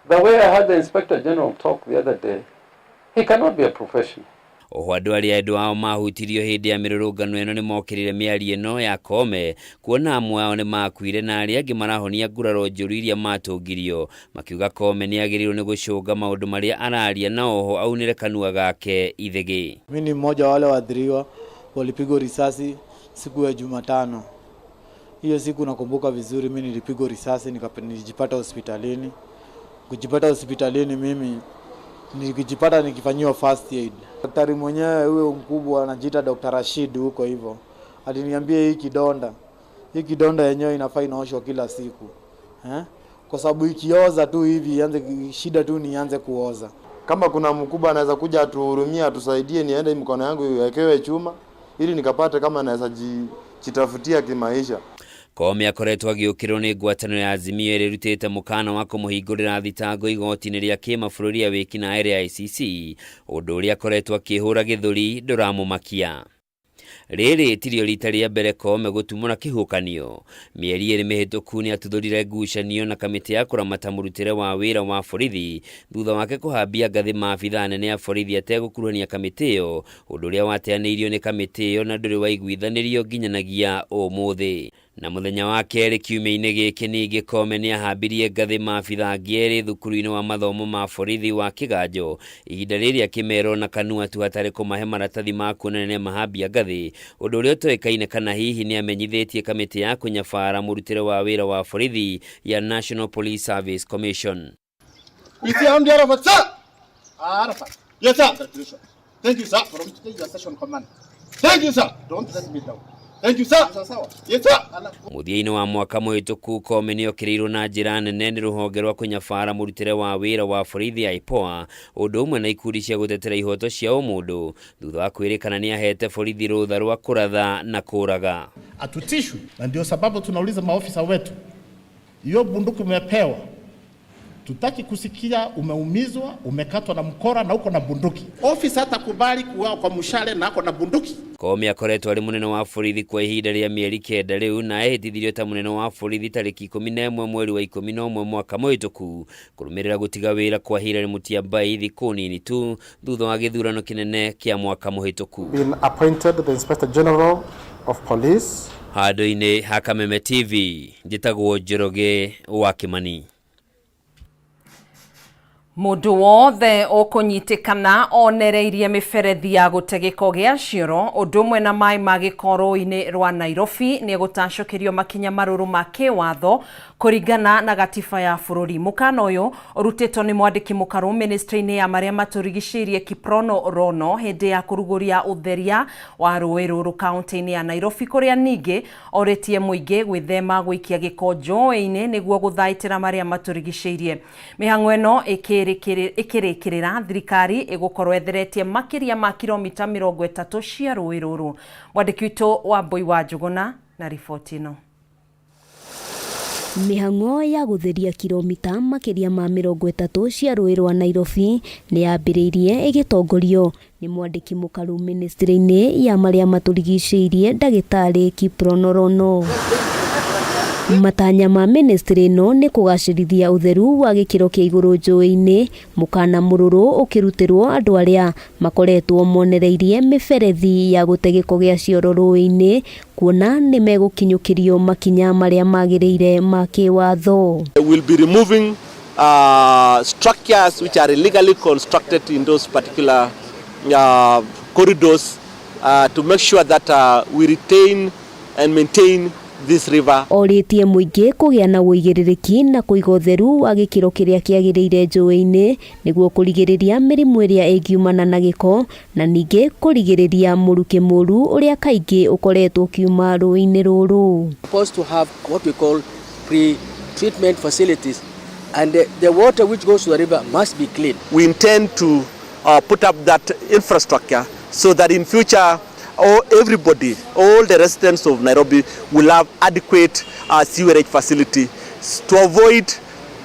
The way I heard the Inspector General talk the other day, he cannot be a professional. Oho andũ arĩa endwa ao mahutirio hĩndĩ ya mĩrũrũngano ĩno nĩmokĩrĩire mĩario ĩno ya Koome kuona amwe ao nĩmakuire na arĩa angĩ marahonia nguraro njũru iria matũngirio, makiuga Koome nĩagĩrĩirwo nĩ gũcũnga maũndũ marĩa araria na oho aunĩre kanua gake ithĩgĩ. Mimi ni mmoja wa wale waathiriwa walipigwa risasi siku ya Jumatano. Hiyo siku nakumbuka vizuri, mimi nilipigwa risasi nilijipata hospitalini. Kujipata hospitalini mimi Nikijipata nikifanyiwa first aid. Daktari mwenyewe huyo mkubwa anajiita Dr. Rashid huko hivyo, aliniambia hii kidonda yenyewe inafaa inaoshwa kila siku eh? Kwa sababu ikioza tu hivi ianze shida tu nianze kuoza. Kama kuna mkubwa anaweza kuja atuhurumie, atusaidie, niende mikono yangu iwekewe chuma ili nikapate kama naweza jitafutia kimaisha. Koome akoretwo agĩũkĩrĩrwo nĩ ngwatanĩro ya Azimio ĩrĩa ĩrutĩte mũkana wa kũmũhingũrĩra thitango igoti-inĩ rĩa kĩmabũrũri ya wĩkinaĩ rĩa ICC, ũndũ ũrĩa akoretwo akĩhũra gĩthũri ndũramũmakia. Rĩrĩ tirio rita rĩa mbere Koome gũtumũra kĩhuhũkanio. Mĩeri 2 mĩhĩtũku nĩatuthũrire ngucanio na kamĩtĩ ya kũramata mũrutĩre wa wĩra wa borithi thutha wake kũhambia ngathĩ maabithaa anene a borithi ategũkuruhania kamĩtĩ ĩyo, ũndũ ũrĩa wateanĩirio nĩ kamĩtĩ ĩyo na ndũrĩ waiguithanĩrio nginyanagia ũmũthĩ. Na mũthenya wa kerĩ kiumia-inĩ gĩkĩ ningĩ Koome nĩahambirie ngathĩ maabithaa angĩ erĩ thukuru-inĩ wa mathomo ma borithi wa Kĩganjo ihinda rĩrĩ akĩmerwo na kanua tu hatarĩ kũmahe maratathi ma kuonania nĩamahambia ngathĩ, ũndũ ũrĩa ũtoĩkaine kana hihi nĩamenyithĩtie kamĩtĩ ya kũnyabara mũrutĩre wa wĩra wa borithi ya National Police Service Commission. Yes, sir. Congratulations. Thank you, sir. From today, you are session commander. Thank you, sir. Don't let me down. Thank you, sir. Yes, sir. Mũthia-inĩ wa mwaka mũhĩtũku Koome nĩokĩrĩirwo na njĩra nene nĩ rũhonge rwa kũnyabara mũrutĩre wa wĩra wa borithi IPOA, ũndũ ũmwe na ikundi cia gũtetera ihoto cia ũmũndũ thutha wa kwĩrĩkana nĩahete borithi rũtha rwa kũratha na kũraga. Hatutishwi, na ndio sababu tunauliza maofisa wetu, hiyo bunduki umepewa, tutaki kusikia umeumizwa, umekatwa na mkora na uko na bunduki. Ofisa hatakubali kuuawa kwa mshale na ako na bunduki. Koome akoretwo arĩ mũnene wa borithi kwa ihinda rĩa mĩeri 9 rĩu na ehĩtithirio ta mũnene wa borithi tarĩki 11 mweri wa 11 mwaka mũhĩtũku kũrũmĩrĩra gũtiga wĩra kwa Hilary Mutyambai thikũ nini tu thutha wa gĩthurano kĩnene kĩa mwaka mũhĩtũku. Been appointed the Inspector General of Police. Handũ-inĩ ha Kameme TV njĩtagwo Njoroge wa Kĩmani. Mũndũ wothe ũkũnyitĩkana onereirie mĩberethi ya gũte gĩko gĩa cioro ũndũ ũmwe na maĩ ma gĩko rũĩ-inĩ rwa Nairobi nĩegũtacũkĩrio makinya marũrũ ma kĩwatho kũringana na gatiba ya bũrũri. Mũkana ũyũ ũrutĩtwo nĩ mwandĩki mũkarũ ministry-inĩ ya marĩa matũrigicĩirie Kiprono Rono hĩndĩ ya kũrugũria ũtheria wa rũĩ rũrũ kaunti-inĩ ya Nairobi kũrĩa ningĩ orĩtie mũingĩ gwĩthema gũikia gĩko njũĩ-inĩ nĩguo gũthaitĩra marĩa matũrigicĩirie. Mĩhang'o ĩno ĩkĩrĩkĩrĩra thirikari ĩgũkorwo etheretie makĩria ma kilomita 30 cia rũĩ rũrũ. Mwandĩki witũ wa Mbui wa Njũgũna na riboti ĩno. Mĩhang'o ya gũtheria kilomita makĩria ma 30 cia rũĩ rwa Nairobi nĩ yambĩrĩirie ĩgĩtongorio nĩ mwandĩki mũkaru ministry-inĩ ya marĩa matũrigicĩirie ndagĩtarĩ Kiprono Rono. Matanya ma ministry ĩno nĩ kũgacĩrithia ũtheru wa gĩkĩro kĩa igũrũ njũĩ-inĩ, mũkana mũrũrũ ũkĩrutĩrwo andũ arĩa makoretwo monereirie mĩberethi ya gũte gĩko gĩa cioro rũĩ-inĩ kuona nĩ megũkinyũkĩrio makinya marĩa magĩrĩire ma kĩwatho. We'll be removing structures which are illegally constructed in those particular corridors to make sure that we retain and maintain this river. Orĩtie mũingĩ kũgĩa na ũigĩrĩrĩki na kũiga ũtheru wa gĩkĩro kĩrĩa kĩagĩrĩire njũĩ-inĩ nĩguo kũrigĩrĩria mĩrimũ ĩrĩa ĩngiumana na gĩko na ningĩ kũrigĩrĩria mũrukĩ mũru ũrĩa kaingĩ ũkoretwo ũkiuma rũĩ-inĩ rũrũ. Supposed to have what we call pre-treatment facilities, and the water which goes to the river must be clean. We intend to put up that infrastructure so that in future everybody, all the residents of Nairobi will have adequate sewerage facility to avoid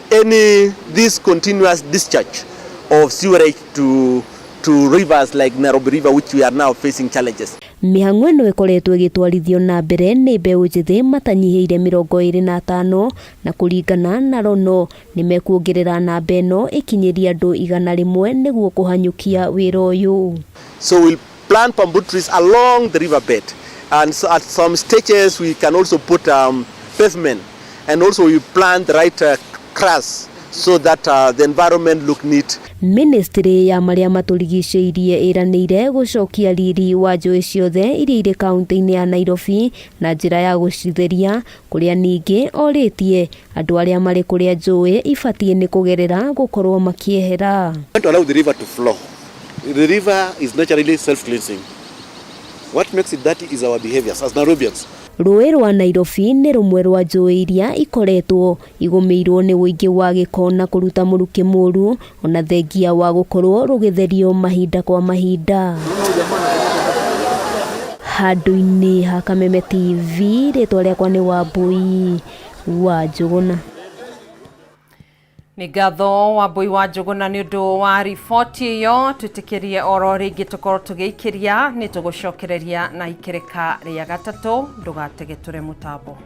any this continuous discharge of sewerage to rivers like Nairobi River, which we are now facing challenges. Mĩhang'o ĩno ĩkoretwo ĩgĩtwarithio na mbere nĩ mbeũ njĩthĩ matanyihĩire 25 na kũringana na Rono nĩ mekuongerera namba ĩno ĩkinyĩrie andũ 100 nĩguo kũhanyũkia wĩra ũyũ. So we'll plant bamboo trees along the riverbed, and so at some stages we can also put pavement, and also we plant the right grass so that the environment look neat. Ministry ya marĩa matũrigicĩirie ĩranĩire gũcokia riri wa njũĩ ciothe iria irĩ kaunti-inĩ ya Nairobi na njĩra ya gũcitheria, kũrĩa ningĩ orĩtie andũ arĩa marĩ kũrĩa njũĩ ibatiĩ nĩ kũgerera gũkorwo makĩehera. To allow the river to flow. The river is naturally self-cleansing. What makes it dirty is our behaviors as Nairobians. Rũĩ rwa Nairobi nĩ rũmwe rwa njũĩ iria ikoretwo igũmĩirwo nĩ ũingĩ wa gĩko na kũruta mũrukĩ mũru, ona thengia wa gũkorwo rũgĩtherio mahinda kwa mahinda. Handũ-inĩ ha Kameme TV, rĩtwa rĩakwa nĩ Wambui wa Njũgũna. Nĩ ngatho Wambui wa Njũgũna nĩ ũndũ wa riboti ĩyo. Twĩtĩkĩrie oro rĩngĩ tũkorwo tũgĩikĩria, nĩ tũgũcokereria na ikereka rĩa gatatũ. Ndũgategetũre mũtambo.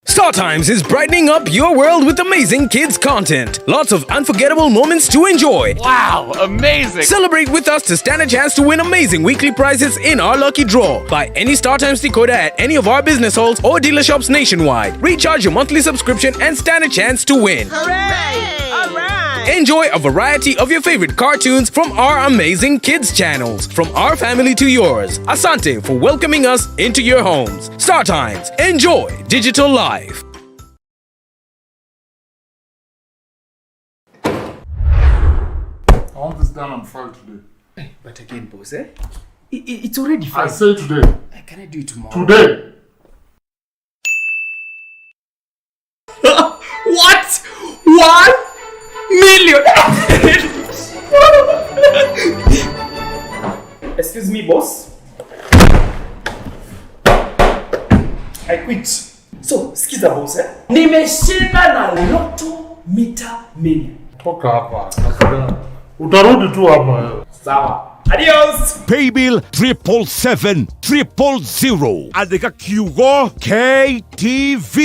Star Times is brightening up your world with amazing kids content. Lots of unforgettable moments to enjoy. Wow, amazing! Celebrate with us to stand a chance to win amazing weekly prizes in our lucky draw. Buy any Star Times decoder at any of our business halls or dealer shops nationwide. Recharge your monthly subscription and stand a chance to win. Hooray! All right! Enjoy a variety of your favorite cartoons from our amazing kids channels, from our family to yours. Asante for welcoming us into your homes. Star Times, enjoy digital life. I want this done on file today. Hey, but again, boss, eh? It's already I 5. say today. Can I do it tomorrow? Today! What? 1 million! Excuse me, boss. I quit. So, sikiza boss, eh? Nimeshinda na Lotto Mita Mania. Toka hapa. Utarudi tu hapa. Sawa. Adios! Paybill 777 000. Andika kiugo KTV.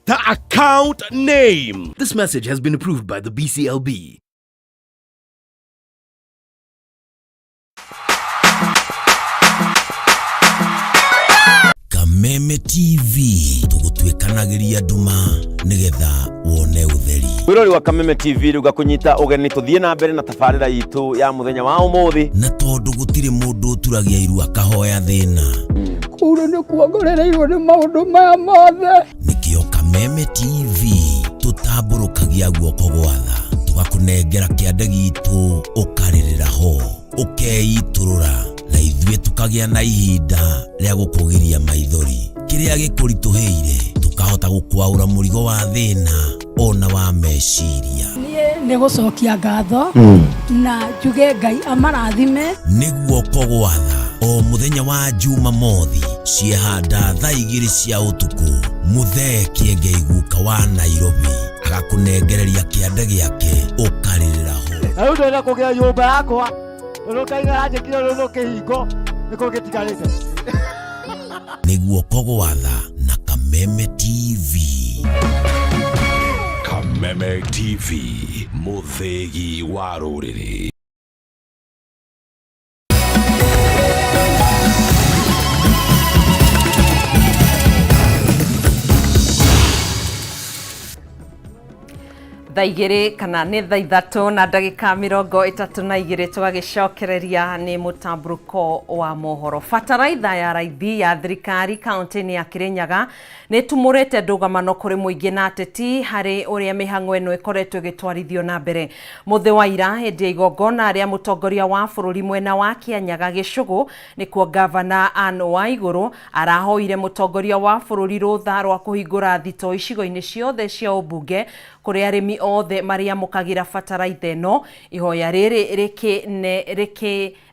The account name. This message has been approved by the BCLB. Kameme TV tũgũtuĩkanagĩria nduma nĩgetha wone ũtheri. Mwĩrori wa Kameme TV rĩu ngakũnyita ũgeni tũthiĩ na mbere na tabarĩra itũ ya mũthenya wa ũmũthĩ. Na tondũ gũtirĩ mũndũ ũturagia iru akahoya thĩna, Kũu nĩ kuongorereirwo nĩ maũndũ maya mothe. Nĩkĩo Kameme TV tũtambũrũkagia guoko gwatha, tũgakũnengera kĩande gitũ ũkarĩrĩra ho, ũkeitũrũra, na ithuĩ tũkagĩa na ihinda rĩa gũkũgiria maithori. Kĩrĩa gĩkũritũhĩire tũkahota gũkwaũra mũrigo wa thĩna ona wa meciria. Niĩ nĩ gũcokia ngatho na njuge Ngai amarathime. Nĩ guoko gwatha o mũthenya wa Jumamothi ciehanda thaa 2 cia ũtukũ, Mũthee Kĩengei guka wa Nairobi agakũnengereria kĩande gĩake ũkarĩrĩra ho. Na rĩu ndĩrenda kũgĩa nyũmba yakwa tondũ Ngai nĩaranjĩkire rũrũ kĩhingo nĩkĩo gĩtigarĩte. Nĩ guoko gwatha na Kameme TV. Kameme TV, mũthĩgi wa rũrĩrĩ. Thaa 2 kana nĩ thaa 3 na ndagĩka 32 tũgagĩcokereria nĩ mũtambũrũko wa mohoro. Bataraitha ya raithi ya thirikari kaunti-inĩ ya Kirinyaga nĩ ĩtumũrĩte ndũgamano kũrĩ mũingĩ na ateti harĩ ũrĩa mĩhang'o ĩno ĩkoretwo ĩgĩtwarithio na mbere. Mũthĩ wa ira hĩndĩ ya igongona rĩa mũtongoria wa bũrũri mwena wa Kĩanyaga Gĩcũgũ, nĩkuo gavana Anne Waigũrũ arahoire mũtongoria wa bũrũri rũtha rwa kũhingũra thito icigo-inĩ ciothe cia ũmbunge kũrĩa arĩmi othe marĩamũkagĩra bataraitha ĩno. Ihoya rĩrĩ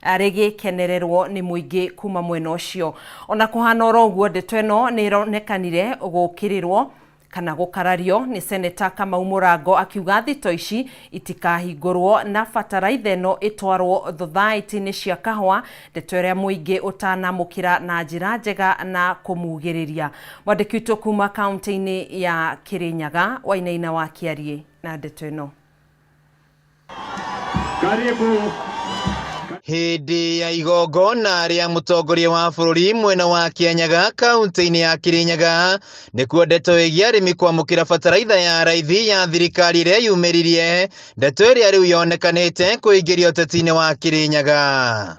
rĩgĩkenererwo nĩ mũingĩ kuma mwena ũcio. Ona kũhana oro ũguo, ndeto ĩno nĩ ĩronekanire gũkĩrĩrwo kana gũkarario nĩ Seneta Kamau Mũrango akiuga thito ici itikahingũrwo na bataraitha ĩno ĩtwarwo thothaitĩ-inĩ cia kahũa, ndeto ĩrĩa mũingĩ ũtanamũkĩra na njĩra njega na kũmugĩrĩria. Mwandĩki witũ kuma kaunti-inĩ ya Kirinyaga Wainaina wa Kĩariĩ na ndeto ĩno. Karibu. Hĩndĩ ya igongona rĩa mũtongoria wa bũrũri mwena wa Kĩanyaga kaunti-inĩ ya Kĩrĩnyaga nĩkuo ndeto ĩgiĩ arĩmi kwamũkĩra bataraitha ya raithi ya thirikari ĩrĩa yumĩririe, ndeto ĩrĩa rĩu yonekanĩte kũingĩria ũteti-inĩ wa Kĩrĩnyaga.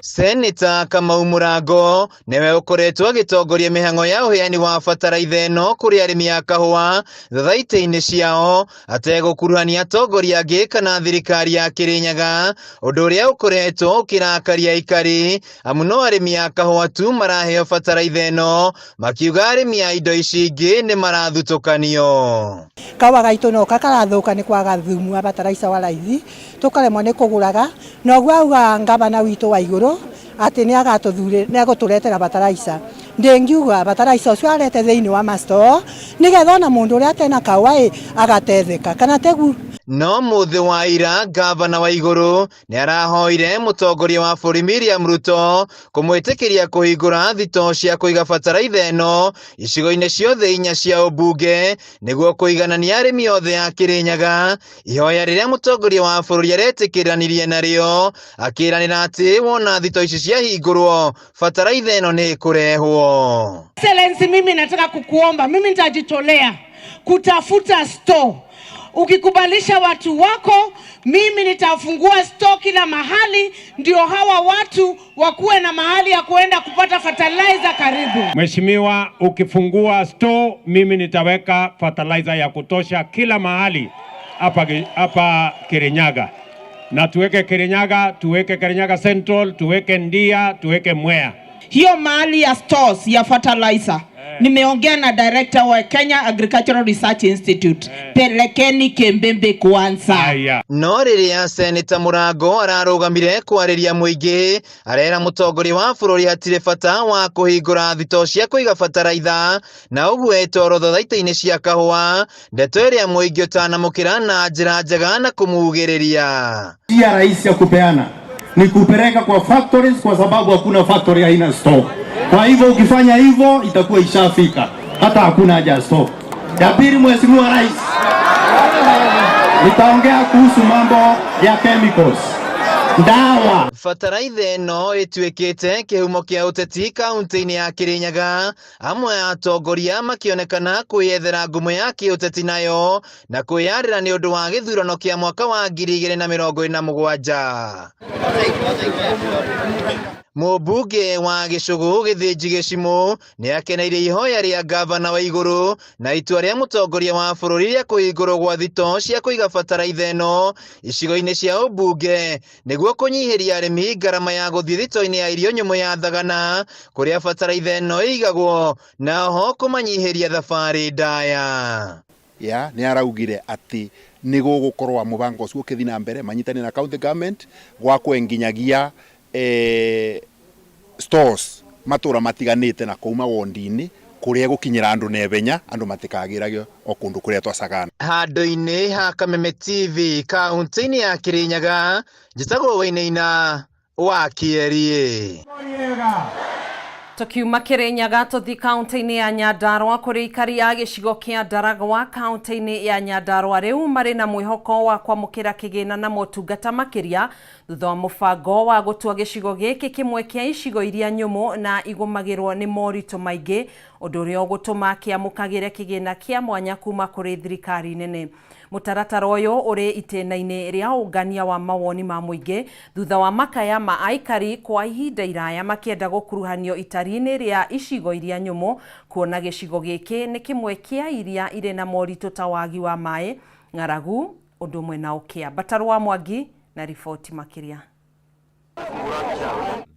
Seneta Kamau Mũrango nĩwe ũkoretwo agĩtongoria mĩhang'o ya ũheani wa bataraitha ĩno kũrĩ arĩmi a kahũa thathaitĩ-inĩ ciao ategũkuruhania atongoria angĩ kana thirikari ya Kĩrĩnyaga, ũndũ ũrĩa ũkoretwo ũkĩrakaria aikari amu no arĩmi a kahũa tu maraheo bataraitha ĩno, makiuga arĩmi a indo ici ingĩ nĩ marathutũkanio. Kawa gaitũ no kakarathuka nĩ kwaga thumu wa bataraica wa raithi, tũkaremwo nĩ kũgũraga, na ũguo auga ngavana witũ wa igũrũ atĩ nĩ agatũthurĩ nĩ egũtũretera bataraica. Ndĩngiuga bataraica ũcio arete thĩinĩ wa ma store nĩgetha ona mũndũ ũrĩa atena kawa ĩ agatetheka kana tegu. No mũthĩ wa ira ngavana wa igũrũ nĩ arahoire mũtongoria wa bũrũri William Ruto kũmwĩtĩkĩria kũhingũra thitoo cia kũiga bataraitha ĩno icigo-inĩ ciothe inya cia ũmbunge nĩguo kũiganania arĩmi othe a Kĩrĩnyaga, ihoya rĩrĩa mũtongoria wa bũrũri aretĩkĩranirie narĩo akĩranĩra atĩ wona thitoo ici ciahingũrwo bataraitha ĩno nĩ ĩkũrehwo. Excellency, mimi nataka kukuomba, mimi nitajitolea kutafuta store. Ukikubalisha watu wako, mimi nitafungua store kila mahali, ndio hawa watu wakuwe na mahali ya kuenda kupata fertilizer karibu. Mheshimiwa, ukifungua store, mimi nitaweka fertilizer ya kutosha kila mahali hapa Kirinyaga, na tuweke Kirinyaga, tuweke Kirinyaga Central, tuweke Ndia, tuweke Mwea. Hiyo mahali ya stores ya fertilizer, nimeongea na director wa Kenya Agricultural Research Institute, pelekeni Kembembe kwanza. No rĩrĩa Seneta Mũrango ararũgamire kwarĩria mũingĩ, arera mũtongoria wa bũrũri hatirĩ bata wa kũhingũra thitoo cia kũiga bataraitha na ũguo ĩtwarwo thathaitĩ-inĩ cia kahũa, ndeto ĩrĩa mũingĩ ũtanamũkĩra na njĩra njega na kũmugĩrĩria. Njia rahisi ya kupeana ni kupeleka kwa factories, kwa sababu hakuna factory haina store. Kwa hivyo ukifanya hivyo itakuwa ishafika, hata hakuna haja ya store. Ya pili, Mheshimiwa Rais, nitaongea kuhusu mambo ya chemicals, ndawa. Bataraitha ĩno ĩtuĩkĩte kĩhumo kĩa ũteti kaunti-inĩ ya Kĩrĩnyaga, amwe a atongoria makĩonekana kwĩyethera ngumo ya kĩũteti nayo na kwĩyarĩra nĩ ũndũ wa gĩthurano kĩa mwaka wa 2027. Mũmbunge wa Gĩcũgũ Gĩthĩnji Gĩcimũ nĩ akeneire ihoya rĩa ngavana wa igũrũ na itua rĩa mũtongoria wa bũrũri rĩa kũhingũrwo gwa thitoo cia kũiga bataraitha ĩno icigo-inĩ cia ũmbunge nĩguo kũnyihĩria arĩmi ngarama ya gũthiĩ thitoo-inĩ ya irio nyũmũ ya Thagana kũrĩa bataraitha ĩno ĩigagwo, na oho kũmanyihĩria thabarĩ ndaya. Ya nĩ araugire atĩ nĩ gũgũkorwo mũbango ũcio ũkĩthiĩ na mbere manyitane na county government gwakwe nginyagia stores matura matiganĩte na kũu mawondi-inĩ kũrĩa gũkinyĩra andũ na ihenya, andũ matikagĩragio o kũndũ kũrĩa twacagana. Handũ-inĩ ha Kameme TV kaunti-inĩ ya Kĩrĩnyaga, njĩtagwo Wainaina wa Kĩeriĩ. Tukiuma Kirinyaga tuthi kaunti-inĩ ya Nyandarua kũrĩ aikari a gĩcigo kĩa Ndaragwa kaunti-inĩ ya Nyandarua rĩu marĩ na mwĩhoko wa kwamũkĩra kĩgĩna na motungata makĩria thutha wa mũbango wa gũtua gĩcigo gĩkĩ kĩmwe kĩa icigo iria nyũmũ na igũmagĩrwo nĩ moritũ maingĩ, ũndũ ũrĩa ũgũtũma kĩamũkagĩre kĩgĩna kĩa mwanya kuma kũrĩ thirikari nene. Mũtaratara ũyũ ũrĩ itĩna-inĩ rĩa ũngania wa mawoni ma mũingĩ thutha wa makaya ma aikari kwa ihinda iraya makĩenda gũkuruhanio itari-inĩ rĩa icigo iria nyũmũ, kuona gĩcigo gĩkĩ nĩ kĩmwe kĩa iria irĩ na moritũ ta wagi wa maĩ, ng'aragu, ũndũ ũmwe na ũkĩa. Batarũ wa Mwangi na riboti makĩria.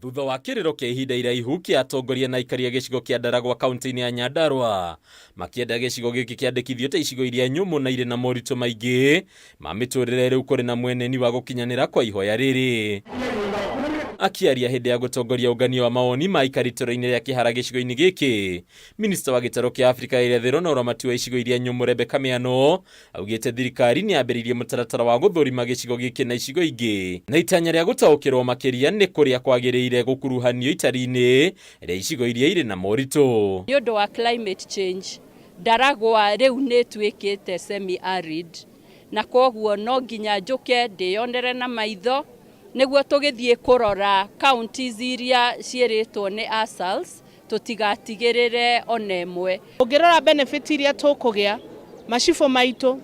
Thutha wa kĩrĩro kĩa ihinda iraihu kĩa atongoria na aikari a gĩcigo kĩa Ndaragwa kaunti-inĩ ya Nyandarua makĩenda gĩcigo gĩkĩ kĩandĩkithio ta icigo iria nyũmũ na irĩ na moritũ maingĩ ma mĩtũrĩre, rĩu kũrĩ na mweneni wa gũkinyanĩra kwa ihoya rĩrĩ. Akiaria hĩndĩ ya gũtongoria ũnganio wa mawoni ma aikari itũra-inĩ rĩa Kĩhara gĩcigo-inĩ gĩkĩ, minista wa gĩtarũ kĩa Afrika ya irathĩro na ũramati wa icigo iria nyũmũ Rebecca Miano augĩte thirikari nĩ yambĩrĩirie mũtaratara wa gũthũrima gĩcigo gĩkĩ na icigo ingĩ na itanya rĩa gũtaũkĩrwo makĩria nĩ kũrĩa kwagĩrĩire gũkuruhanio itari-inĩ rĩa icigo iria irĩ na moritũ. Nĩ ũndũ wa climate change, Ndaragwa rĩu nĩ ĩtuĩkĩte semi arid. Na koguo no nginya njũke ndĩyonere na maitho nĩguo tũgĩthiĩ kũrora counties iria ciĩrĩtwo nĩ ASALs tũtigatigĩrĩre ona ĩmwe. Ũngĩrora benefit iria tũkũgĩa, macibũ maitũ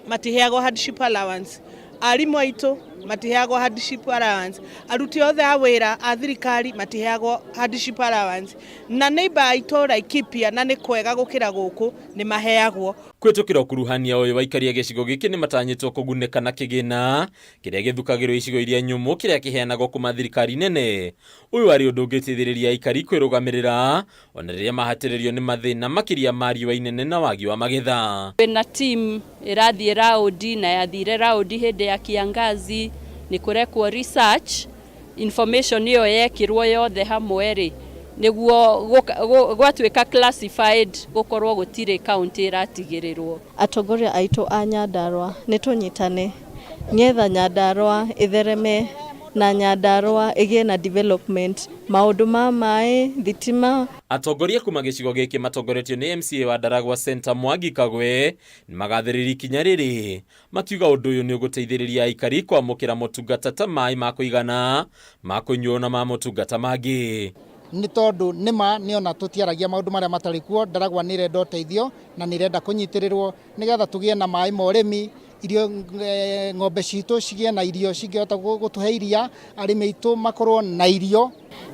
matiheagwo hardship allowance, arimũ aitũ matiheagwo hardship allowance, aruti othe a wĩra a thirikari matiheagwo hardship allowance, na neighbor aitũ Laikipia na nĩ kwega gũkĩra gũkũ nĩ maheagwo. Kũhĩtũkĩra ũkuruhania ũyũ aikari a gĩcigo gĩkĩ nĩmatanyĩtwo kũgunĩka na kĩgĩna kĩrĩa gĩthukagĩrwo icigo iria nyũmũ kĩrĩa kĩheanagwo kuma thirikari nene. Ũyũ arĩ ũndũ ũngĩteithĩrĩria aikari kwĩrũgamĩrĩra ona rĩrĩa mahatĩrĩrio nĩ mathĩna makĩria ma riũa inene na wagi wa magetha. Kwĩna team ĩrathiĩ raũndi na yathire raũndi hĩndĩ ya kiangazi, nĩ kũrekwo research, information ĩyo yekĩrwo yothe hamwe rĩ, nĩguo gwatuĩka classified gũkorwo gũtirĩ county ĩratigĩrĩrwo. Atongoria aitũ a Nyandarua nĩ tũnyitane nĩgetha Nyandarua ĩthereme na Nyandarua ĩgĩe na development, maũndũ ma maĩ, thitima. Atongoria kuma gĩcigo gĩkĩ matongoretio nĩ MCA wa Ndaragwa Centre Mwangi Kagwe nĩmagathĩrĩirie ikinya rĩrĩ makiuga ũndũ ũyũ nĩ ũgũteithĩrĩria aikari kwamũkĩra motungata ta maĩ ma kũigana, ma kũnyuo na ma motungata mangĩ. Nĩ tondũ nĩma nĩona tũtiaragia maũndũ marĩa matarĩ kuo, Ndaragwa nĩ ĩrenda ũteithio na nĩ ĩrenda kũnyitĩrĩrwo nĩgetha tũgĩe na maĩ ma ũrĩmi, irio, ng'ombe citũ cigĩe na irio cingĩhota gũtũhe iria, arĩmi aitũ makorwo na irio.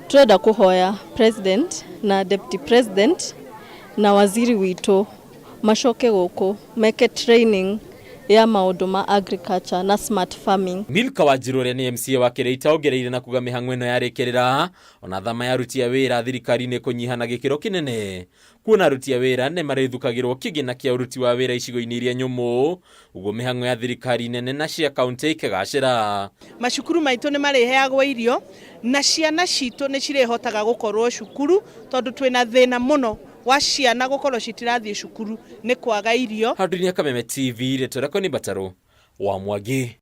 Tũrenda kũhoya President na Deputy President na waziri witũ macoke gũkũ meke training ya maũndũ ma agriculture na smart farming. Milka Wanjiru ũrĩa nĩ MCA wa Kĩrĩita ongereire na kuga mĩhang'o ĩno yarĩkĩrĩra ona thama ya aruti a wĩra thirikari-inĩ kũnyiha na gĩkĩro kĩnene kuona aruti a wĩra nĩ marĩthukagĩrwo kĩgĩna kĩa ũruti wa wĩra icigo-inĩ iria nyũmũ ũguo mĩhang'o ya thirikari nene na cia kaunti ikĩgacĩra. Macukuru maitũ nĩ marĩheagwo irio na ciana citũ nĩ cirĩhotaga gũkorwo cukuru tondũ twĩna thĩna mũno wa ciana gũkorwo citirathiĩ cukuru nĩ kwaga irio. Handũ-inĩ ya Kameme TV, rĩtwa rĩakwa nĩ Mbatarũ wa Mwangi.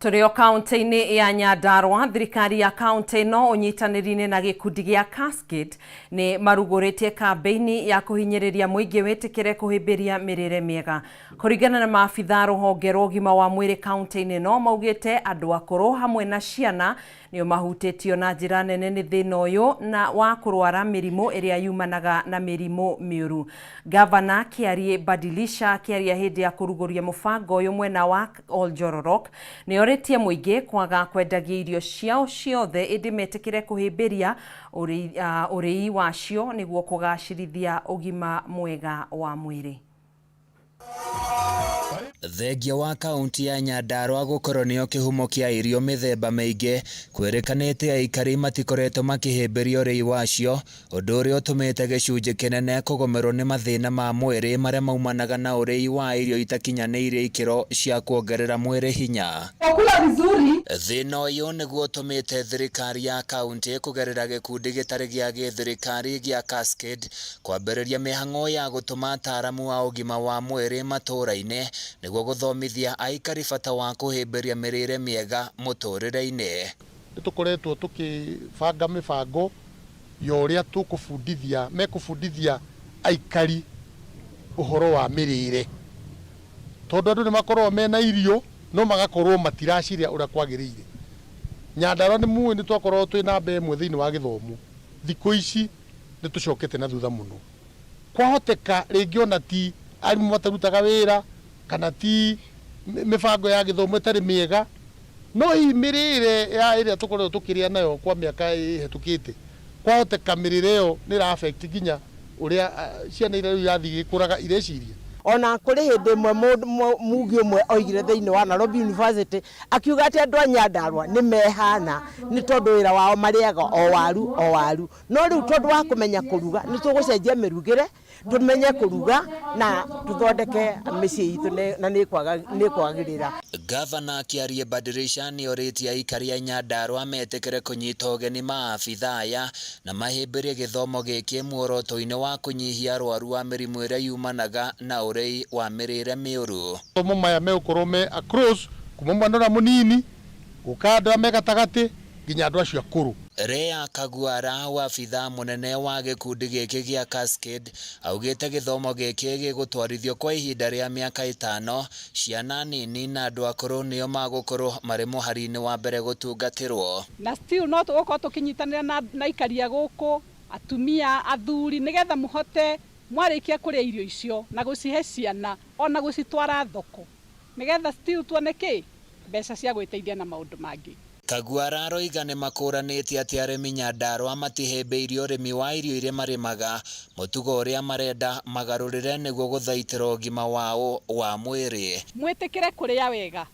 Tũrĩ o kaunti-inĩ ya Nyandarua, thirikari ya kaunti ĩno ũnyitanĩri-inĩ na gĩkundi gĩa Cascade nĩ marugũrĩtie kambĩini ya kũhinyĩrĩria mũingĩ wĩtĩkĩre kũhĩmbĩria mĩrĩre mĩega. Kũringana na maabitha rũhonge rwa ũgima wa mwĩrĩ kaunti-inĩ ĩno maugĩte andũ akũrũ hamwe na ciana nĩo mahutĩtio na njĩra nene nĩ thĩna ũyũ na wa kũrwara mĩrimũ ĩrĩa yumanaga na mĩrimũ mĩũru. Gavana Kĩariĩ Badilisha akĩaria hĩndĩ ya kũrugũria mũbango ũyũ mwena wa Oljororok nĩ orĩtie mũingĩ kwaga kwendagia irio ciao ciothe ĩndĩ metĩkĩre kũhĩmbĩria ũrĩi wacio nĩguo kũgacĩrithia ũgima mwega wa mwĩrĩ. Thengia wa kaunti ya Nyandarua gũkorwo nĩyo kĩhumo kĩa irio mĩthemba mĩingĩ, kwĩrĩkanĩte aikari matikoretwo makĩhĩmbĩria ũrĩi wacio, ũndũ ũrĩa ũtũmĩte gĩcunjĩ kĩnene kũgũmĩrwo nĩ mathĩna ma mwĩrĩ marĩa maumanaga na ũrĩi wa irio itakinyanĩirie ikĩro cia kuongerera mwĩrĩ hinya. Kula vizuri. Thĩna ũyũ nĩguo ũtũmĩte thirikari ya kaunti kũgerera gĩkundi gĩtarĩ gĩa gĩthirikari gĩa Cascade kwambĩrĩria mĩhang'o ya gũtũma ataaramu a ũgima wa mwĩrĩ matũũra-inĩ nĩguo gũthomithia aikari bata wa kũhĩmbĩria mĩrĩre mĩega mũtũũrĩre-inĩ. Nĩ tũkoretwo tũkĩbanga mĩbango ya ũrĩa tũkũbundithia, mekũbundithia aikari ũhoro wa mĩrĩre. Tondũ andũ nĩ makoragwo mena irio no magakorwo matiracirĩa ũrĩa kwagĩrĩire. Nyandarua nĩ mũĩ nĩ twakoragwo twĩ namba ĩmwe thĩinĩ wa gĩthomo. Thikũ ici nĩ tũcokete na thutha mũno. Kwahoteka rĩngĩ ona ti arimũ matarutaga wĩra kana ti mĩbango ya gĩthomo ĩtarĩ mĩega, no hihi mĩrĩre ya ĩrĩa tũkoretwo tũkĩrĩa nayo kwa mĩaka ĩhetũkĩte, kwahoteka mĩrĩre ĩyo nĩ ĩra affect nginya ũrĩa ciana iria rĩu irathiĩ igĩkũraga ireciria. Ona kũrĩ hĩndĩ ĩmwe mugi ũmwe oigire thĩinĩ wa Nairobi University akiuga atĩ andũ a Nyandarua nĩ mehana nĩ tondũ wĩra wao marĩaga o waru o waru, no rĩu tondũ wa kũmenya kũruga nĩ tũgũcenjia mĩrugĩre tũmenye kũruga na tũthondeke mĩciĩ itũ na nĩ kwagĩrĩra. Gavana Kĩariĩ Badirisha nĩ orĩtie aikari a Nyandarua metĩkĩre kũnyita ũgeni maabitha aya na mahĩmbĩrie gĩthomo gĩkĩ muoroto-inĩ wa kũnyihia arwaru a mĩrimũ ĩrĩa yumanaga na ũrĩi wa mĩrĩre mĩũru. Mathomo maya megũkorwo me across kuma mwana ũrĩa mũnini gũka andũ arĩa me gatagatĩ Nginya andũ acio akũrũ. Rea Kaguara, wabithaa mũnene wa gĩkundi gĩkĩ gĩa Cascade, augĩte gĩthomo gĩkĩ gĩgũtwarithio kwa ihinda rĩa mĩaka ĩtano, ciana nini na andũ akũrũ nĩo magũkorwo marĩ mũhari-inĩ wa mbere gũtungatĩrwo. Na still no tũgũkorwo tũkĩnyitanĩra na na aikari a gũkũ, atumia, athuri, nĩgetha mũhote mwarĩkia kũrĩa irio icio na gũcihe ciana ona gũcitwara thoko, nĩgetha still tuone kĩ mbeca cia gwĩteithia na maũndũ mangĩ. Kaguara aroiga nĩmakũranĩte atĩ arĩmi Nyandarua matihĩmbĩirie ũrĩmi wa irio iria marĩmaga, mũtugo ũrĩa marenda magarũrĩre nĩguo gũthaitĩra ũgima wao wa mwĩrĩ. Mwĩtĩkĩre kũrĩa wega,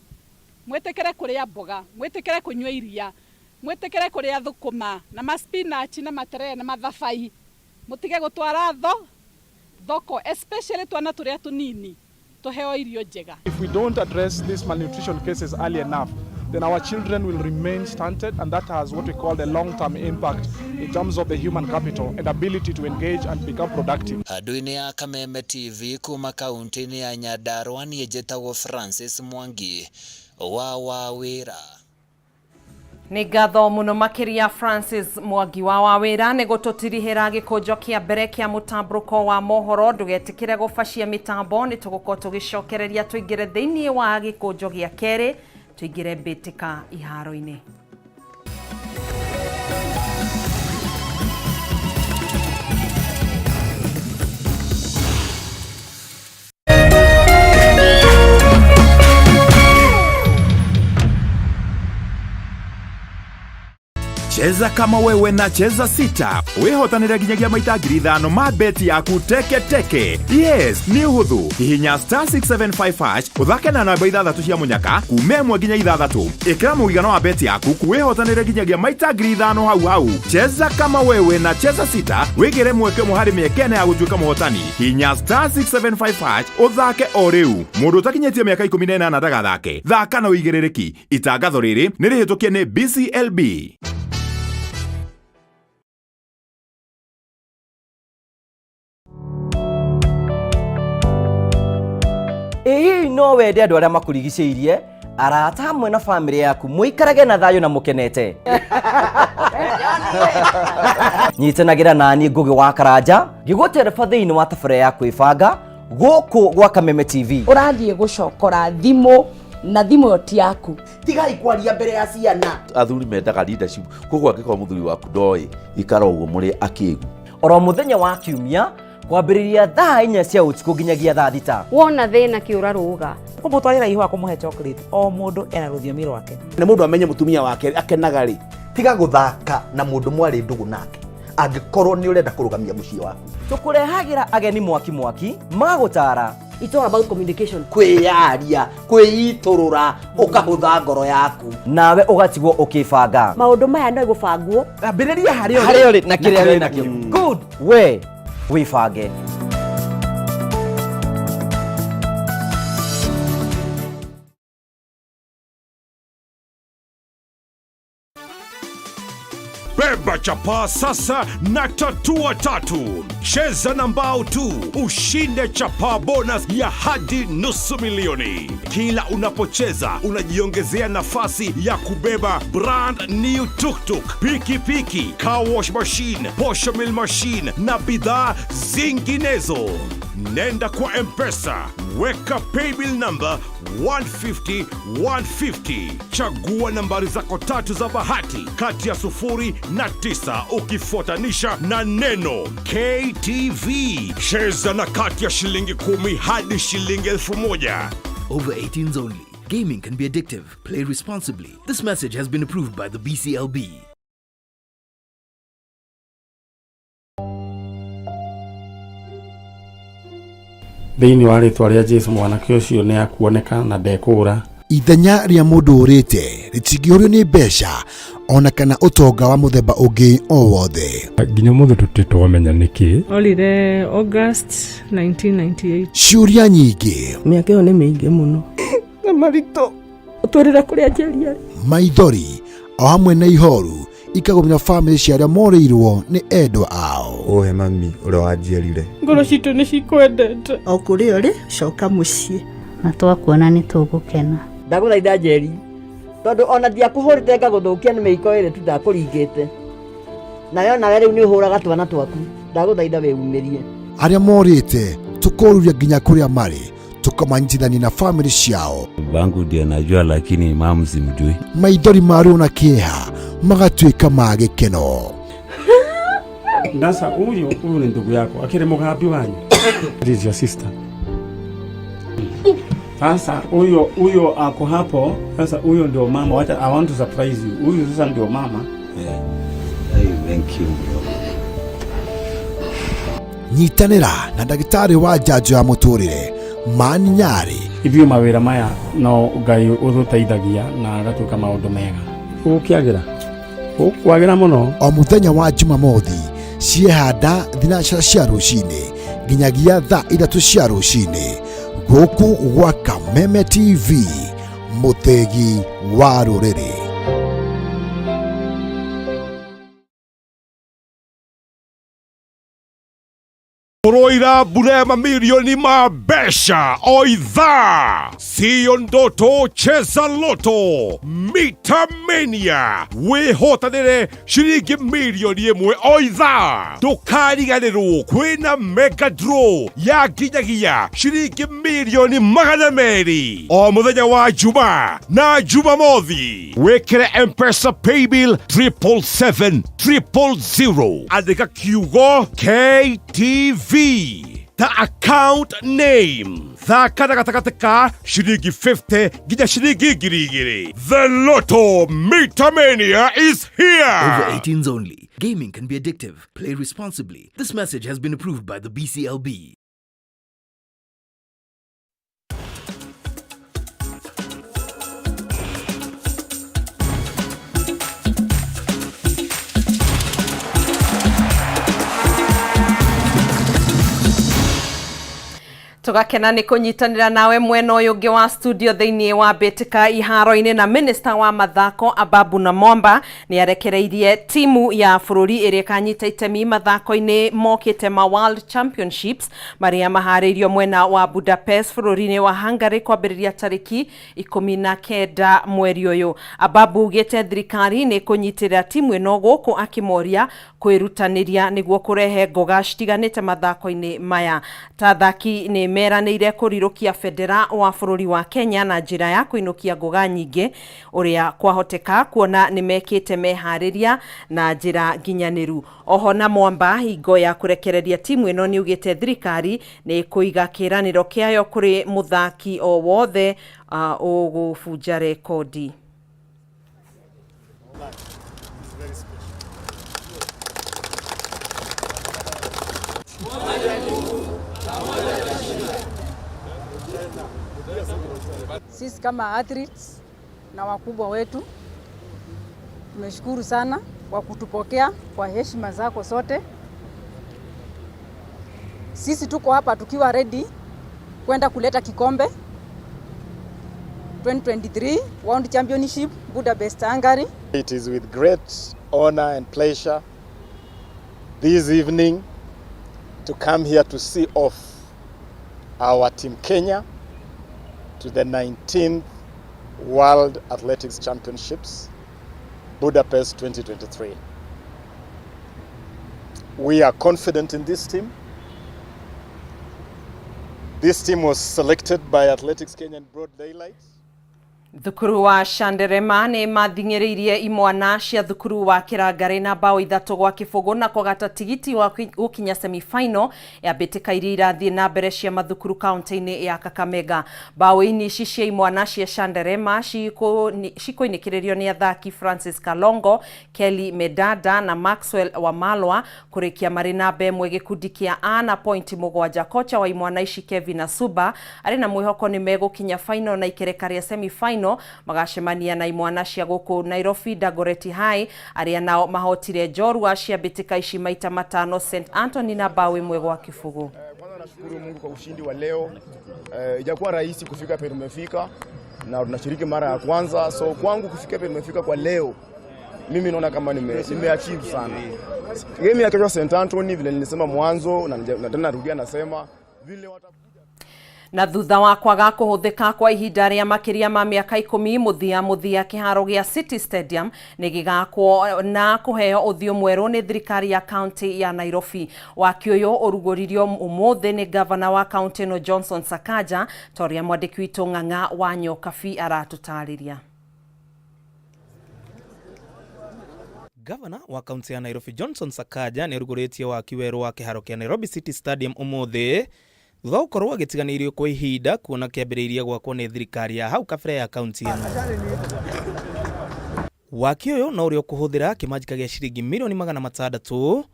mwĩtĩkĩre kũrĩa mboga, mwĩtĩkĩre kũnyua iria, mwĩtĩkĩre kũrĩa thũkũma na ma spinach na materere na mathabai, mũtige gũtwara tho thoko especially twana tũrĩa tũnini tũheo irio njega. If we don't address these malnutrition cases early enough, then our children will remain stunted, and that has what we call the long-term impact in terms of the human capital and ability to engage and become productive. Handũ-inĩ ya Kameme TV kuma kaunti-inĩ ya Nyandarua niĩ njĩtagwo Francis Mwangi wa Wawĩra. Nĩ ngatho mũno makĩria Francis Mwangi wa Wawĩra nĩ gũtũtirihĩra gĩkũnjo kĩa mbere kĩa mũtambũrũko wa mohoro. Ndũgetĩkĩre gũbacia mĩtambo, nĩ tũgũkorwo tũgĩcokereria tũingĩre thĩinĩ wa gĩkũnjo gĩa kerĩ, tũingĩre mbĩtĩka iharo-inĩ. Cheza kama wewe na Cheza Sita wihotanire nginyagia maita 5,000 ma beti yaku teke teke. Yes, nĩ ũhũthũ. Hihinya star 675 hash ũthake na namba ithathatũ cia mũnyaka kuma ĩmwe nginya ithathatũ. Ĩkĩra mũigana wa beti yaku wihotanire nginyagia maita 5,000 hau hau. Cheza kama wewe na Cheza Sita wĩgĩre mweke ũmwe harĩ mĩeke ĩna ya gũtuĩka mũhotani. Hihinya star 675 hash ũthake o rĩu. Mũndũ ũtakinyĩtie mĩaka 18 ndagathake. Thaka na ũigĩrĩrĩki. Itangatho rĩrĩ nĩ rĩhĩtũkie nĩ BCLB. Ĩ hihi no wende andũ arĩa makũrigicĩirie, arata hamwe na bamĩrĩ yaku mũikarage na thayũ na mũkenete? Nyitanagĩra naniĩ Ngũgĩ wa Karanja ngĩgũtereba thĩinĩ wa tabarĩra ya kwĩbanga gũkũ gwa Kameme TV. Ũrathiĩ gũcokora thimũ na thimũ ĩyo ti yaku. Tigai kwaria mbere ya ciana. Athuri mendaga leadership, koguo angĩkorwo mũthuri waku ndoĩ, ikara ũguo mũrĩ akĩgu. Oro mũthenya wa kiumia kwambĩrĩria thaa inya cia ũtukũ nginyagia thaa thita. Wona thĩna kĩũra rũga. Kũmũtwarĩra ihũa kũmũhe chocolate, o mũndũ ena rũthiomi rwake. Na mũndũ amenye mũtumia wake akenaga rĩ. Tiga gũthaka na mũndũ mwarĩ ndũgũ nake angĩkorwo nĩ ũrenda kũrũgamia mũciĩ waku. Tũkũrehagĩra ageni mwaki mwaki magũtara. It's all about communication. Kwĩyaria, kwĩitũrũra, ũkahũtha ngoro yaku. Nawe ũgatigwo ũkĩbanga. Maũndũ maya no gũbangwo. Ambĩrĩria harĩa ũrĩ. Harĩa ũrĩ na kĩrĩa wĩ nakĩo. Good. We wĩbange. Beba chapaa sasa na tatua tatu. Cheza na mbao tu ushinde chapaa bonus ya hadi nusu milioni. Kila unapocheza unajiongezea nafasi ya kubeba brand new tuktuk, pikipiki, car wash machine, posho mill machine na bidhaa zinginezo. Nenda kwa M-Pesa, weka paybill number 150 150. Chagua nambari zako tatu za bahati kati ya 0 na 9 ukifuatanisha na neno KTV. Cheza na kati ya shilingi 10 hadi shilingi 1,000. Over 18s only. Gaming can be addictive. Play responsibly. This message has been approved by the BCLB. Thĩinĩ wa rĩtwa rĩa Jesu mwanake ũcio nĩ akuoneka na ndekũũra. Ithenya rĩa mũndũ ũrĩte rĩtingĩũrio nĩ mbeca ona kana ũtonga wa mũthemba ũngĩ o wothe. Nginya ũmũthĩ tũtirĩ twamenya nĩkĩ. Orire August 1998. Ciũria nyingĩ. Mĩaka ĩyo nĩ mĩingĩ mũno. Na maritũ. Ũtwĩrĩre kũrĩa Njeri arĩ. Maithori o hamwe na ihoru ikagũmĩra bamĩrĩ cia arĩa morĩirwo nĩ endwa ao. Ũhe mami ũrĩa wanjiarire. Ngoro citũ nĩ cikwendete. O kũrĩa ũrĩ, coka mũciĩ. Na twakuona nĩ tũgũkena. Ndagũthaitha Njeri, Tondu ona ndiakuhurite ngaguthukia ni miiko iri tu ndakuringite. Nayo nawe riu ni uhuraga twana twaku. Ndaguthaitha wiyumirie. Arĩa morĩte tũkoruria nginya kũrĩa marĩ tũkamanyitithania na famĩlĩ ciao. Bangu ndiye najua, lakini mamu simjui. Maithori ma ruo na kĩeha magatuĩka ma gĩkeno. Ndasa huyu huyu ni ndugu yako akiri mugambi wanyu. This is your sister. Sasa huyo huyo ako hapo. Sasa huyo ndio mama. Wacha, I want to surprise you. Huyu sasa ndio mama. Yeah. Hey, thank you bro. Nyitanĩra na ndagĩtarĩ wa njanjo ya mũtũrĩre Mani Nyarĩ. Ithuĩ mawĩra maya no Ngai ũtũteithagia na agatuĩka maũndũ mega. Ũgũkĩagĩra ũkwagĩra mũno. O mũthenya wa Jumamothi ciehanda 3 cia rũcinĩ nginyagia thaa 3 cia rũcinĩ gũkũ gwa Kameme TV, mũthĩgi wa rũrĩrĩ. Kuroira mbura ya mamilioni ma mbeca o ithaa. Siyo ndoto, cheza loto Mita Mania, wĩhotanĩre ciringi milioni 1 o ithaa. Ndũkariganĩrwo kwĩna mega draw ya nginyagia ciringi milioni 200 o mũthenya wa Juma na Jumamothi. Wĩkĩre M-Pesa paybill 777 000, andĩka kiugo KTV ta account name. Thaka na gatagatĩ ka ciringi 50 nginya ciringi 2000. The Lotto Mita Mania is here. Over 18s only. Gaming can be addictive. Play responsibly. This message has been approved by the BCLB. Tugakena nĩ kũnyitanĩra nawe mwena ũyũ ũngĩ wa studio thĩinĩ wa mbĩtĩka iharo-inĩ na minister wa mathako Ababu Namwamba nĩ arekereirie timu ya bũrũri ĩrĩa ĩkanyita itemi mathako-inĩ mokĩte ma World Championships marĩa maharĩirio mwena wa Budapest bũrũri-inĩ wa Hungary kwambĩrĩria tarĩki 19 mweri ũyũ. Ababu ugĩte thirikari nĩ kũnyitĩrĩra timu ĩno gũkũ akĩmoria kwĩrutanĩria nĩguo kũrehe ngoga citiganĩte mathako-inĩ maya. Ta athaki nĩ meranĩire kũrirũkia bendera wa bũrũri wa Kenya na njĩra ya kũinũkia ngoga nyingĩ ũrĩa kwahoteka kuona nĩ mekĩte meharĩria na njĩra nginyanĩru. Oho na Mwamba hingo ya kũrekereria timu ĩno nĩ ugĩte thirikari nĩ kũiga kĩranĩro kĩayo kũrĩ mũthaki o wothe ũgũbunja rekodi. Sisi kama athletes na wakubwa wetu tumeshukuru sana kwa kutupokea kwa heshima zako sote. Sisi tuko hapa tukiwa ready kwenda kuleta kikombe 2023 World Championship Budapest, Hungary. It is with great honor and pleasure this evening to come here to see off our team Kenya to the 19th World Athletics Championships, Budapest 2023. We are confident in this team. This team was selected by Athletics Kenya in broad daylight. Thukuru wa Shanderema nĩ mathing'ĩrĩirie imwana cia thukuru wa Kĩrangarĩ na bao 3-0 na kũgata tigiti wa gũkinya semi-final ya mbĩtĩka iria irathiĩ na mbere cia mathukuru kaunti-inĩ ya Kakamega. Bao-inĩ ici cia imwana cia Shanderema cikũinĩkĩrĩrio nĩ athaki Francis Kalongo, Kelly Medada na Maxwell Wamalwa kũrĩkia marĩ namba 1 gĩkundi kĩa A na pointi 7. Kocha wa imwana ici Kevin Asuba arĩ na mwĩhoko nĩ megũkinya final na ikereka rĩa semi-final magacemania na imwana cia gũkũ Nairobi Dagoretti High arĩa nao mahotire njorua cia mbĩtĩka ici maita 5 St Anthony na bao 1-0. Kwanza nashukuru Mungu kwa ushindi wa leo. Ijakuwa rahisi kufika penye tumefika na tunashiriki mara ya kwanza, so kwangu kufika penye tumefika kwa leo mimi naona kama nimeachieve sana. Game ya kesho St Anthony vile nilisema mwanzo na tena narudia nasema vile Na thutha wa kwaga kũhũthĩka kwa ihinda rĩa makĩria ma mĩaka 10, mũthia mũthia kĩharo gĩa City Stadium nĩ gĩgakwo na kũheo ũthiũ mwerũ nĩ thirikari ya kaunti ya Nairobi. Waki ũyũ ũrugũririo ũmũthĩ nĩ gavana wa kaunti ĩno Johnson Sakaja, ta ũrĩa mwandĩki witũ Ng'ang'a wa Nyokabi aratũtarĩria. Gavana wa kaunti ya Nairobi Johnson Sakaja nĩ arugũrĩtie waki werũ wa kĩharo kĩa Nairobi City Stadium ũmũthĩ, thutha wa gũkorwo agĩtiganĩirio kwa ihinda kuona kĩambĩrĩirie gwakwo nĩ thirikari ya hau kabere ya kaunti ĩno. Waki ũyũ no ũrĩa ũkũhũthĩra kĩmanjĩka gĩa ciringi mirioni 600,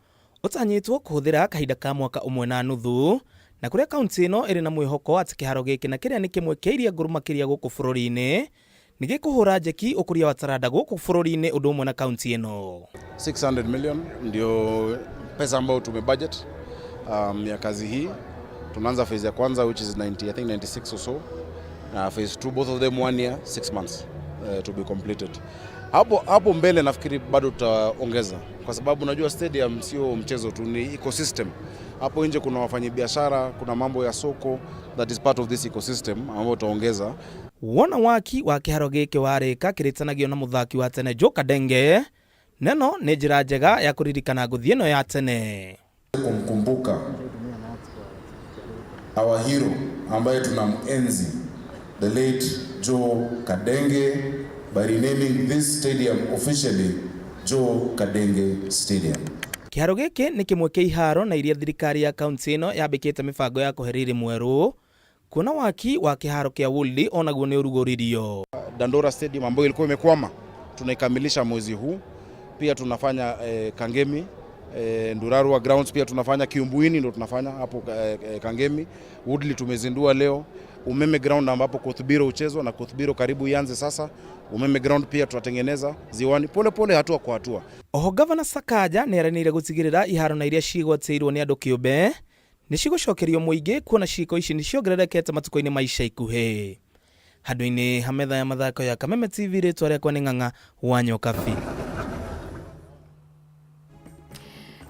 ũtanyĩtwo kũhũthĩra kahinda ka mwaka ũmwe na nuthu, na kũrĩa kaunti ĩno ĩrĩ na mwĩhoko atĩ kĩharo gĩkĩ na kĩrĩa nĩ kĩmwe kĩa iria ngũrũ makĩria gũkũ bũrũri-inĩ nĩ gĩkũhũra njeki ũkũria wa taranda gũkũ bũrũri-inĩ ũndũ ũmwe na kaunti ĩno. 600 million ndio pesa ambayo tumebudget ya kazi hii. Tunaanza phase ya kwanza, which is 90, I think 96 or so. Na phase 2, both of them 1 year 6 months to be completed. Hapo hapo mbele nafikiri bado tutaongeza kwa sababu unajua stadium sio mchezo tu, ni ecosystem. Hapo nje kuna wafanyabiashara, kuna mambo ya soko that is part of this ecosystem ambayo tutaongeza. Wona waki wa kĩharo gĩkĩ warĩka kĩrĩtanagio na mũthaki wa tene Joe Kadenge, neno nĩ njĩra njega ya kũririkana ngũthi ĩno ya tene. Kumkumbuka our hero ambaye tunamuenzi, the late Joe Kadenge, by renaming this stadium officially Joe Kadenge Stadium. Kĩharo gĩkĩ nĩ kĩmwe kĩa iharo na iria thirikari ya kaunti ĩno yambĩkĩte mĩbango ya kũhe riri mwerũ, kuona waki wa kĩharo kĩa Woodley onaguo nĩ ũrugũririo. Dandora Stadium ambayo ilikuwa imekwama tunaikamilisha mwezi huu. Pia tunafanya Kangemi, Ndurarua grounds, pia tunafanya Kiumbuini, ndo tunafanya hapo Kangemi. Woodley tumezindua leo. Umeme ground ambapo Kothbiro huchezwa na Kothbiro karibu ianze sasa. Umeme ground pia tutatengeneza Ziwani pole pole, hatua kwa hatua. Oho gavana Sakaja nĩ eranĩire gũtigĩrĩra iharo na iria cigwatĩirwo nĩ andũ kĩũmbe nĩ cigũcokerio mũingĩ, kuona ciĩko ici nĩ ciongererekete matukũ-inĩ ma ica ikuhĩ. Handũ-inĩ ha metha ya mathako ya Kameme TV, rĩtwa rĩakwa nĩ Ng'ang'a wa Nyokabi.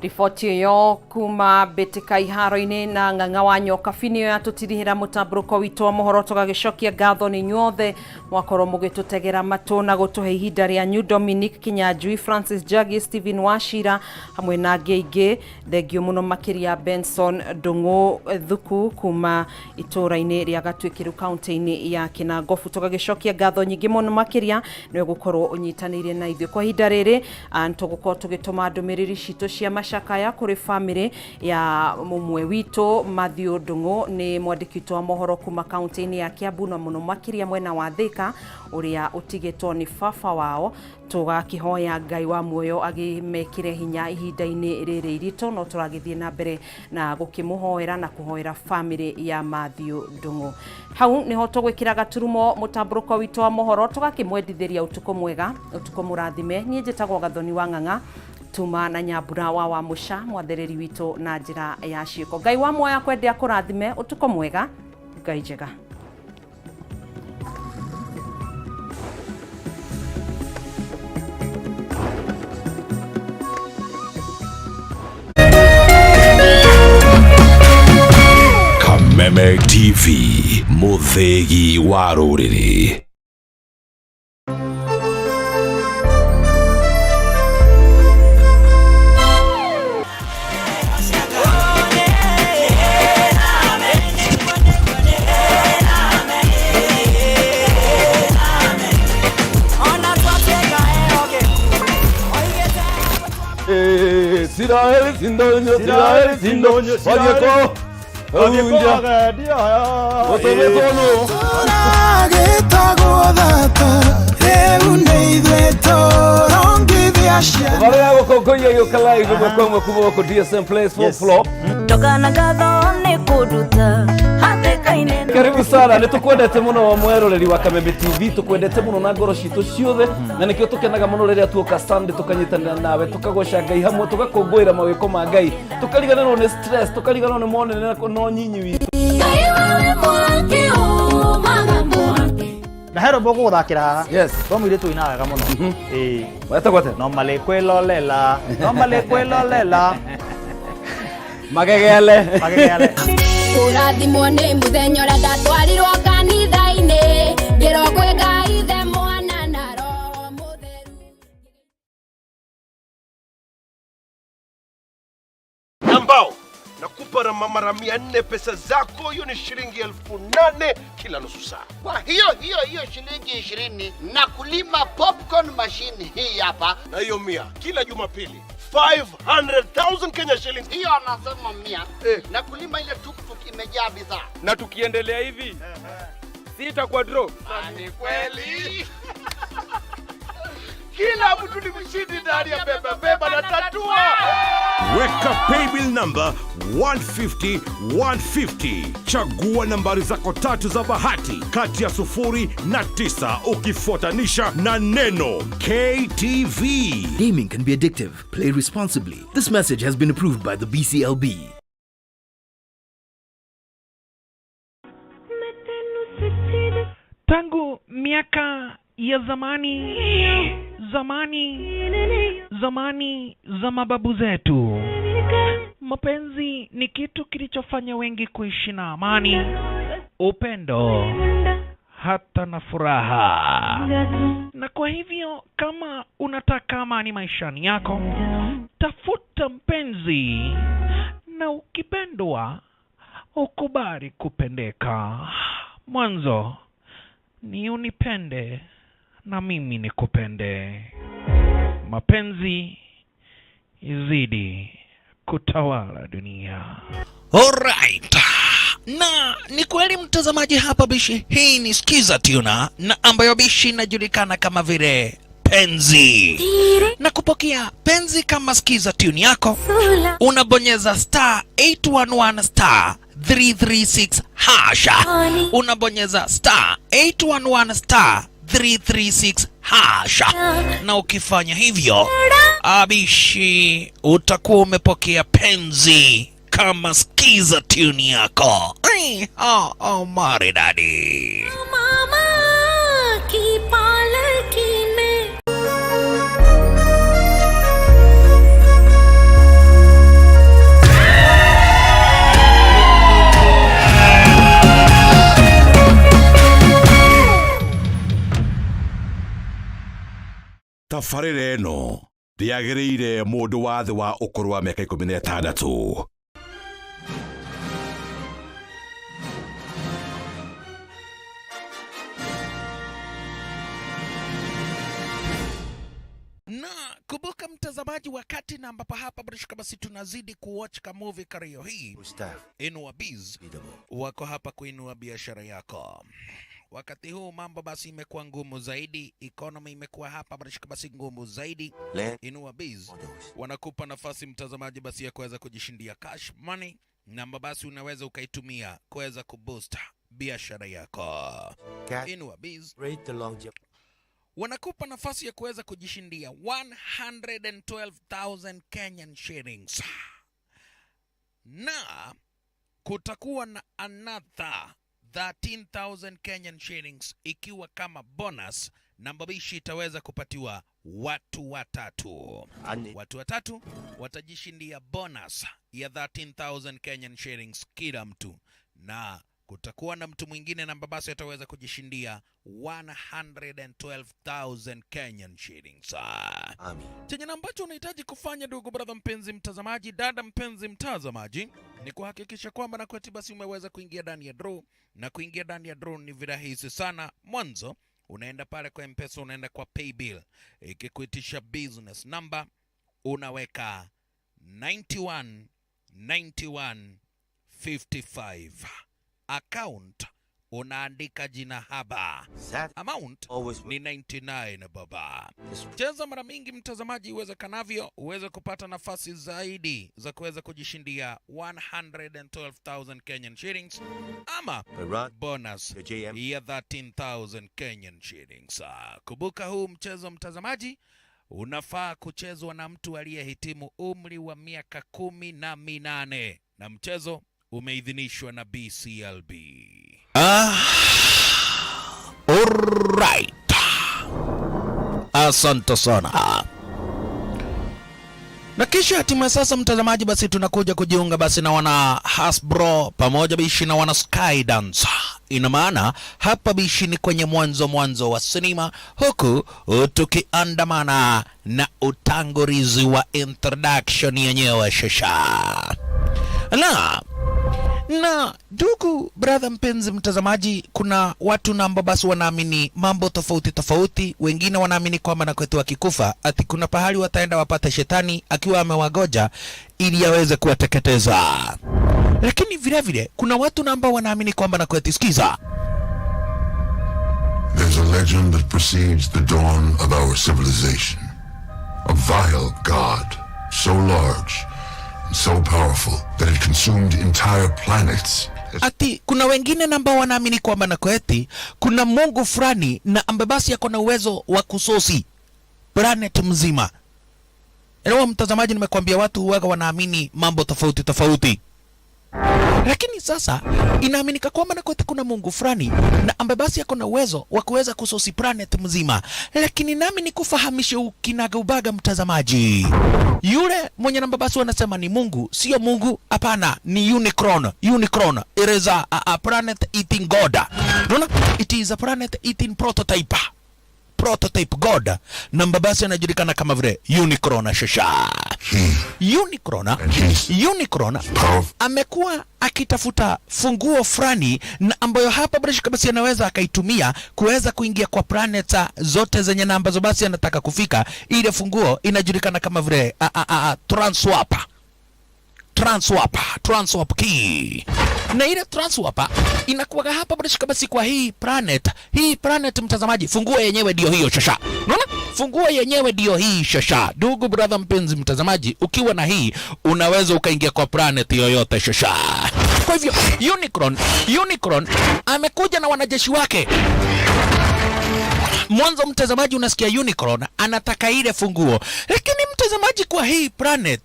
Riboti ĩyo kuma mbĩtĩka iharo-inĩ na Ng'ang'a wa Nyokabi nĩyo yatũtirihĩra mũtambũrũko witũ wa mohoro. Tũgagĩcokia ngatho nĩ inyuothe mwakorwo mũgĩtũtegera matũ na gũtũhe ihinda rĩanyu, Dominic Kinyanjui, Francis Jagi, Stephen Wachira hamwe na angĩ aingĩ. Thengio mũno makĩria Benson Ndung'u Thuku kuma itũũra-inĩ rĩa Gatuĩkĩru kaunti-inĩ ya Kinangofu. Tũgagĩcokia ngatho nyingĩ mũno makĩria nĩwe gũkorwo ũnyitanĩire na ithuĩ kwa ihinda rĩrĩ. Tũgũkorwo tũgĩtũma ndũmĩrĩri citũ cia macakaya kũrĩ famĩlĩ ya mũmwe witũ Matthew Ndung'u, nĩ mwandĩki witũ wa mohoro kuma kaunti-inĩ ya Kiambu na mũno makĩria mwena wa Thika, ũrĩa ũtigĩtwo nĩ baba wao. Tũgakĩhoya Ngai wa muoyo agĩmekĩre hinya ihinda-inĩ rĩrĩ iritũ, no tũragĩthiĩ na mbere na gũkĩmũhoera na kũhoera famĩlĩ ya Matthew Ndung'u. Hau niho tũgwĩkĩra gaturumo mũtambũrũko witũ wa mohoro, tũgakĩmwendithĩria ũtukũ mwega, ũtukũ mũrathime. Niĩ njĩtagwo Gathoni wa Ng'ang'a, tuma na Nyambura wa Mũca, mwathĩrĩri witũ na njĩra ya ciĩko. Ngai wa muoyo akwende akũrathime. Ũtukũ mwega, Ngai njega. Kameme TV, mũthĩgi wa rũrĩrĩ. Siraeli sindonyo, Siraeli sindonyo, Wadieko, Unja, Otobetono. Gĩtagwo thata rĩu nĩ ithuĩ tũrongithia ciana. Barĩa gũkũngũiya gĩũka live ĩmwe kwa ĩmwe kuma gũkũ DSM Place fourth floor. Ndogana ngatho nĩ kũnduta hatĩka-inĩ. Karibu sana, nĩ tũkwendete mũno mweroreri wa Kameme TV, tũkwendete mũno na ngoro citũ ciothe, na nĩkĩo tũkenaga mũno rĩrĩa tuoka Sunday tũkanyitanĩra nawe, tũkagoca Ngai hamwe, tũgakũngũĩra mawĩko ma Ngai, tũkariganĩrwo nĩ stress, tũkariganĩrwo nĩ monene na ũnyinyi witũ. Ngai wewe mwaki umaga mwaki. Na he rwĩmbo ngũgũthakĩra haha. Yes. Rwa mũirĩtu ũinaga wega mũno. Ĩĩ. Wetagwo atĩa? No malĩ kwĩlolela, no malĩ kwĩlolela. Magegele. Magegele. Kũrathimwo nĩ mũthenya ũrĩa ndatwarirwo kanitha-inĩ, ngĩrwo kwĩ Ngai Ithe, Mwana na Roho Mũtheru. Ambao nakupa mara 400 pesa zako, hiyo ni shilingi 8,000 kila nusu saa. Kwa hiyo hiyo hiyo shilingi 20 na kulima popcorn machine hii hapa. Na hiyo 100 kila Jumapili 500,000 Kenya shillings. Hiyo anasema 100 na kulima ile tuktuk imejaa bidhaa. Na tukiendelea hivi sitakuwa draw. Ni kweli. Kila mtu ni mshindi ndani ya beba beba na tatua. Weka paybill number 150 150. Chagua nambari zako tatu za bahati kati ya 0 na 9 ukifuatanisha na neno KTV. Gaming can be addictive. Play responsibly. This message has been approved by the BCLB. Tangu miaka ya zamani zamani zamani za mababu zetu, mapenzi ni kitu kilichofanya wengi kuishi na amani, upendo, hata na furaha. Na kwa hivyo kama unataka amani maishani yako, tafuta mpenzi, na ukipendwa ukubali kupendeka. Mwanzo ni unipende na mimi nikupende. Mapenzi izidi kutawala dunia. Alright. Na ni kweli mtazamaji, hapa bishi hii ni Skiza Tuna na ambayo bishi inajulikana kama vile Penzi. Na kupokea Penzi kama Skiza Tune yako, unabonyeza star 811 star 336 hasha. Unabonyeza star 811 star 336 hasha. Na ukifanya hivyo, abishi utakuwa umepokea Penzi kama Skiza Tune yako. Ai, oh, oh, maridadi. मामा की पालकी में Tabarĩra ĩno ndĩagĩrĩire mũndũ wa thĩ wa ũkũrũ wa mĩaka 16. Na kumbuka mtazamaji, wakati na ambapo hapa bila basi tunazidi kuwatch ka movie kario hii, Inua Biz wako hapa kuinua biashara yako. Wakati huu mambo basi imekuwa ngumu zaidi, economy imekuwa hapa bila basi ngumu zaidi. Inua Biz wanakupa nafasi mtazamaji basi ya kuweza kujishindia cash money, namba basi unaweza ukaitumia kuweza kuboost biashara yako. Inua Biz wanakupa nafasi ya kuweza kujishindia 112,000 Kenyan shillings, na kutakuwa na another 13,000 Kenyan shillings ikiwa kama bonus, na mbabishi itaweza kupatiwa watu watatu. Watu watatu watajishindia bonus ya 13,000 Kenyan shillings kila mtu, na kutakuwa na mtu mwingine na basi ataweza kujishindia 112,000 Kenyan shillings. Chenye na ambacho unahitaji kufanya ndugu brother mpenzi mtazamaji, dada mpenzi mtazamaji, ni kuhakikisha kwamba na kweti basi umeweza kuingia ndani ya draw, na kuingia ndani ya draw ni virahisi sana. Mwanzo unaenda pale kwa M-Pesa, unaenda kwa paybill, ikikuitisha business number unaweka 91 91 55. Account unaandika jina haba. Amount ni 99 baba. Cheza mara mingi mtazamaji iwezekanavyo uweze kupata nafasi zaidi za kuweza kujishindia 112,000 Kenyan shillings ama bonus ya 13,000 Kenyan shillings. Kumbuka huu mchezo mtazamaji unafaa kuchezwa na mtu aliyehitimu umri wa miaka 18 na mchezo umeidhinishwa na BCLB. Alright. Asante sana. Na kisha hatimaye sasa, mtazamaji, basi tunakuja kujiunga basi na wana Hasbro pamoja bishi na wana Skydance. Ina maana hapa bishi ni kwenye mwanzo mwanzo wa sinema, huku tukiandamana na utangulizi wa introduction yenyewe shasha na ndugu brother mpenzi mtazamaji, kuna watu na ambao basi wanaamini mambo tofauti tofauti. Wengine wanaamini kwamba na kwetu wakikufa ati kuna pahali wataenda wapate shetani akiwa amewagoja ili aweze kuwateketeza. Lakini vile vile kuna watu na ambao wanaamini kwamba na kwetu, sikiza, There's a legend that precedes the dawn of our civilization. A vile god, so large and so powerful that it consumed entire planets. Ati kuna wengine na ambao wanaamini kwamba na kweti kuna mungu fulani na ambaye basi ako na uwezo wa kusosi planet mzima. Elewa mtazamaji, nimekwambia watu huwaga wanaamini mambo tofauti tofauti, lakini sasa inaaminika kwamba na kwetu kuna mungu fulani na ambaye basi ako na uwezo wa kuweza kusosi planet mzima. Lakini nami nikufahamishe ukinaga mtazamaji, yule mwenye namba basi wanasema ni mungu, sio mungu, hapana, ni Unicron. Unicron, it is a planet eating god. Unaona, it is a planet eating prototype god na basi anajulikana kama vile Unicron shasha. Unicron amekuwa akitafuta funguo fulani na ambayo hapa bila shaka basi anaweza akaitumia kuweza kuingia kwa planet zote zenye na ambazo basi anataka kufika. Ile funguo inajulikana kama vile a, a, a, transwarp transwarp transwarp key, na ile transwarp inakuwaga hapa bila shaka basi kwa hii planet mtazamaji, funguo yenyewe ndio hiyo shasha. Unaona, funguo yenyewe ndio hii shasha. Ndugu brother mpenzi mtazamaji, ukiwa na hii unaweza ukaingia kwa planet yoyote shasha. Kwa hivyo Unicron amekuja na wanajeshi wake. Mwanzo mtazamaji, unasikia Unicron anataka ile funguo, lakini mtazamaji, kwa hii planet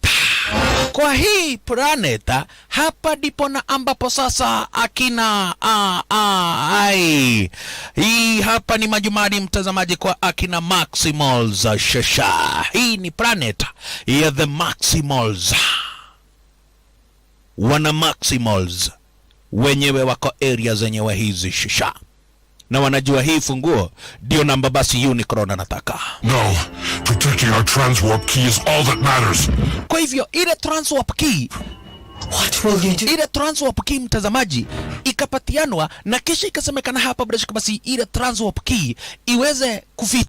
hapa ndipo na ambapo sasa akina a, ai hii hapa ni majumani mtazamaji, kwa akina Maximals shasha. Hii ni planet ya the Maximals, wana Maximals wenyewe wako area zenyewe hizi shasha, na wanajua hii funguo ndio namba basi Unicron anataka. No, protecting our transwarp key is all that matters. Kwa hivyo ile transwarp key mtazamaji, ikapatianwa na kisha ikasemekana hapa bila shaka basi ile transwarp key iweze kufichwa.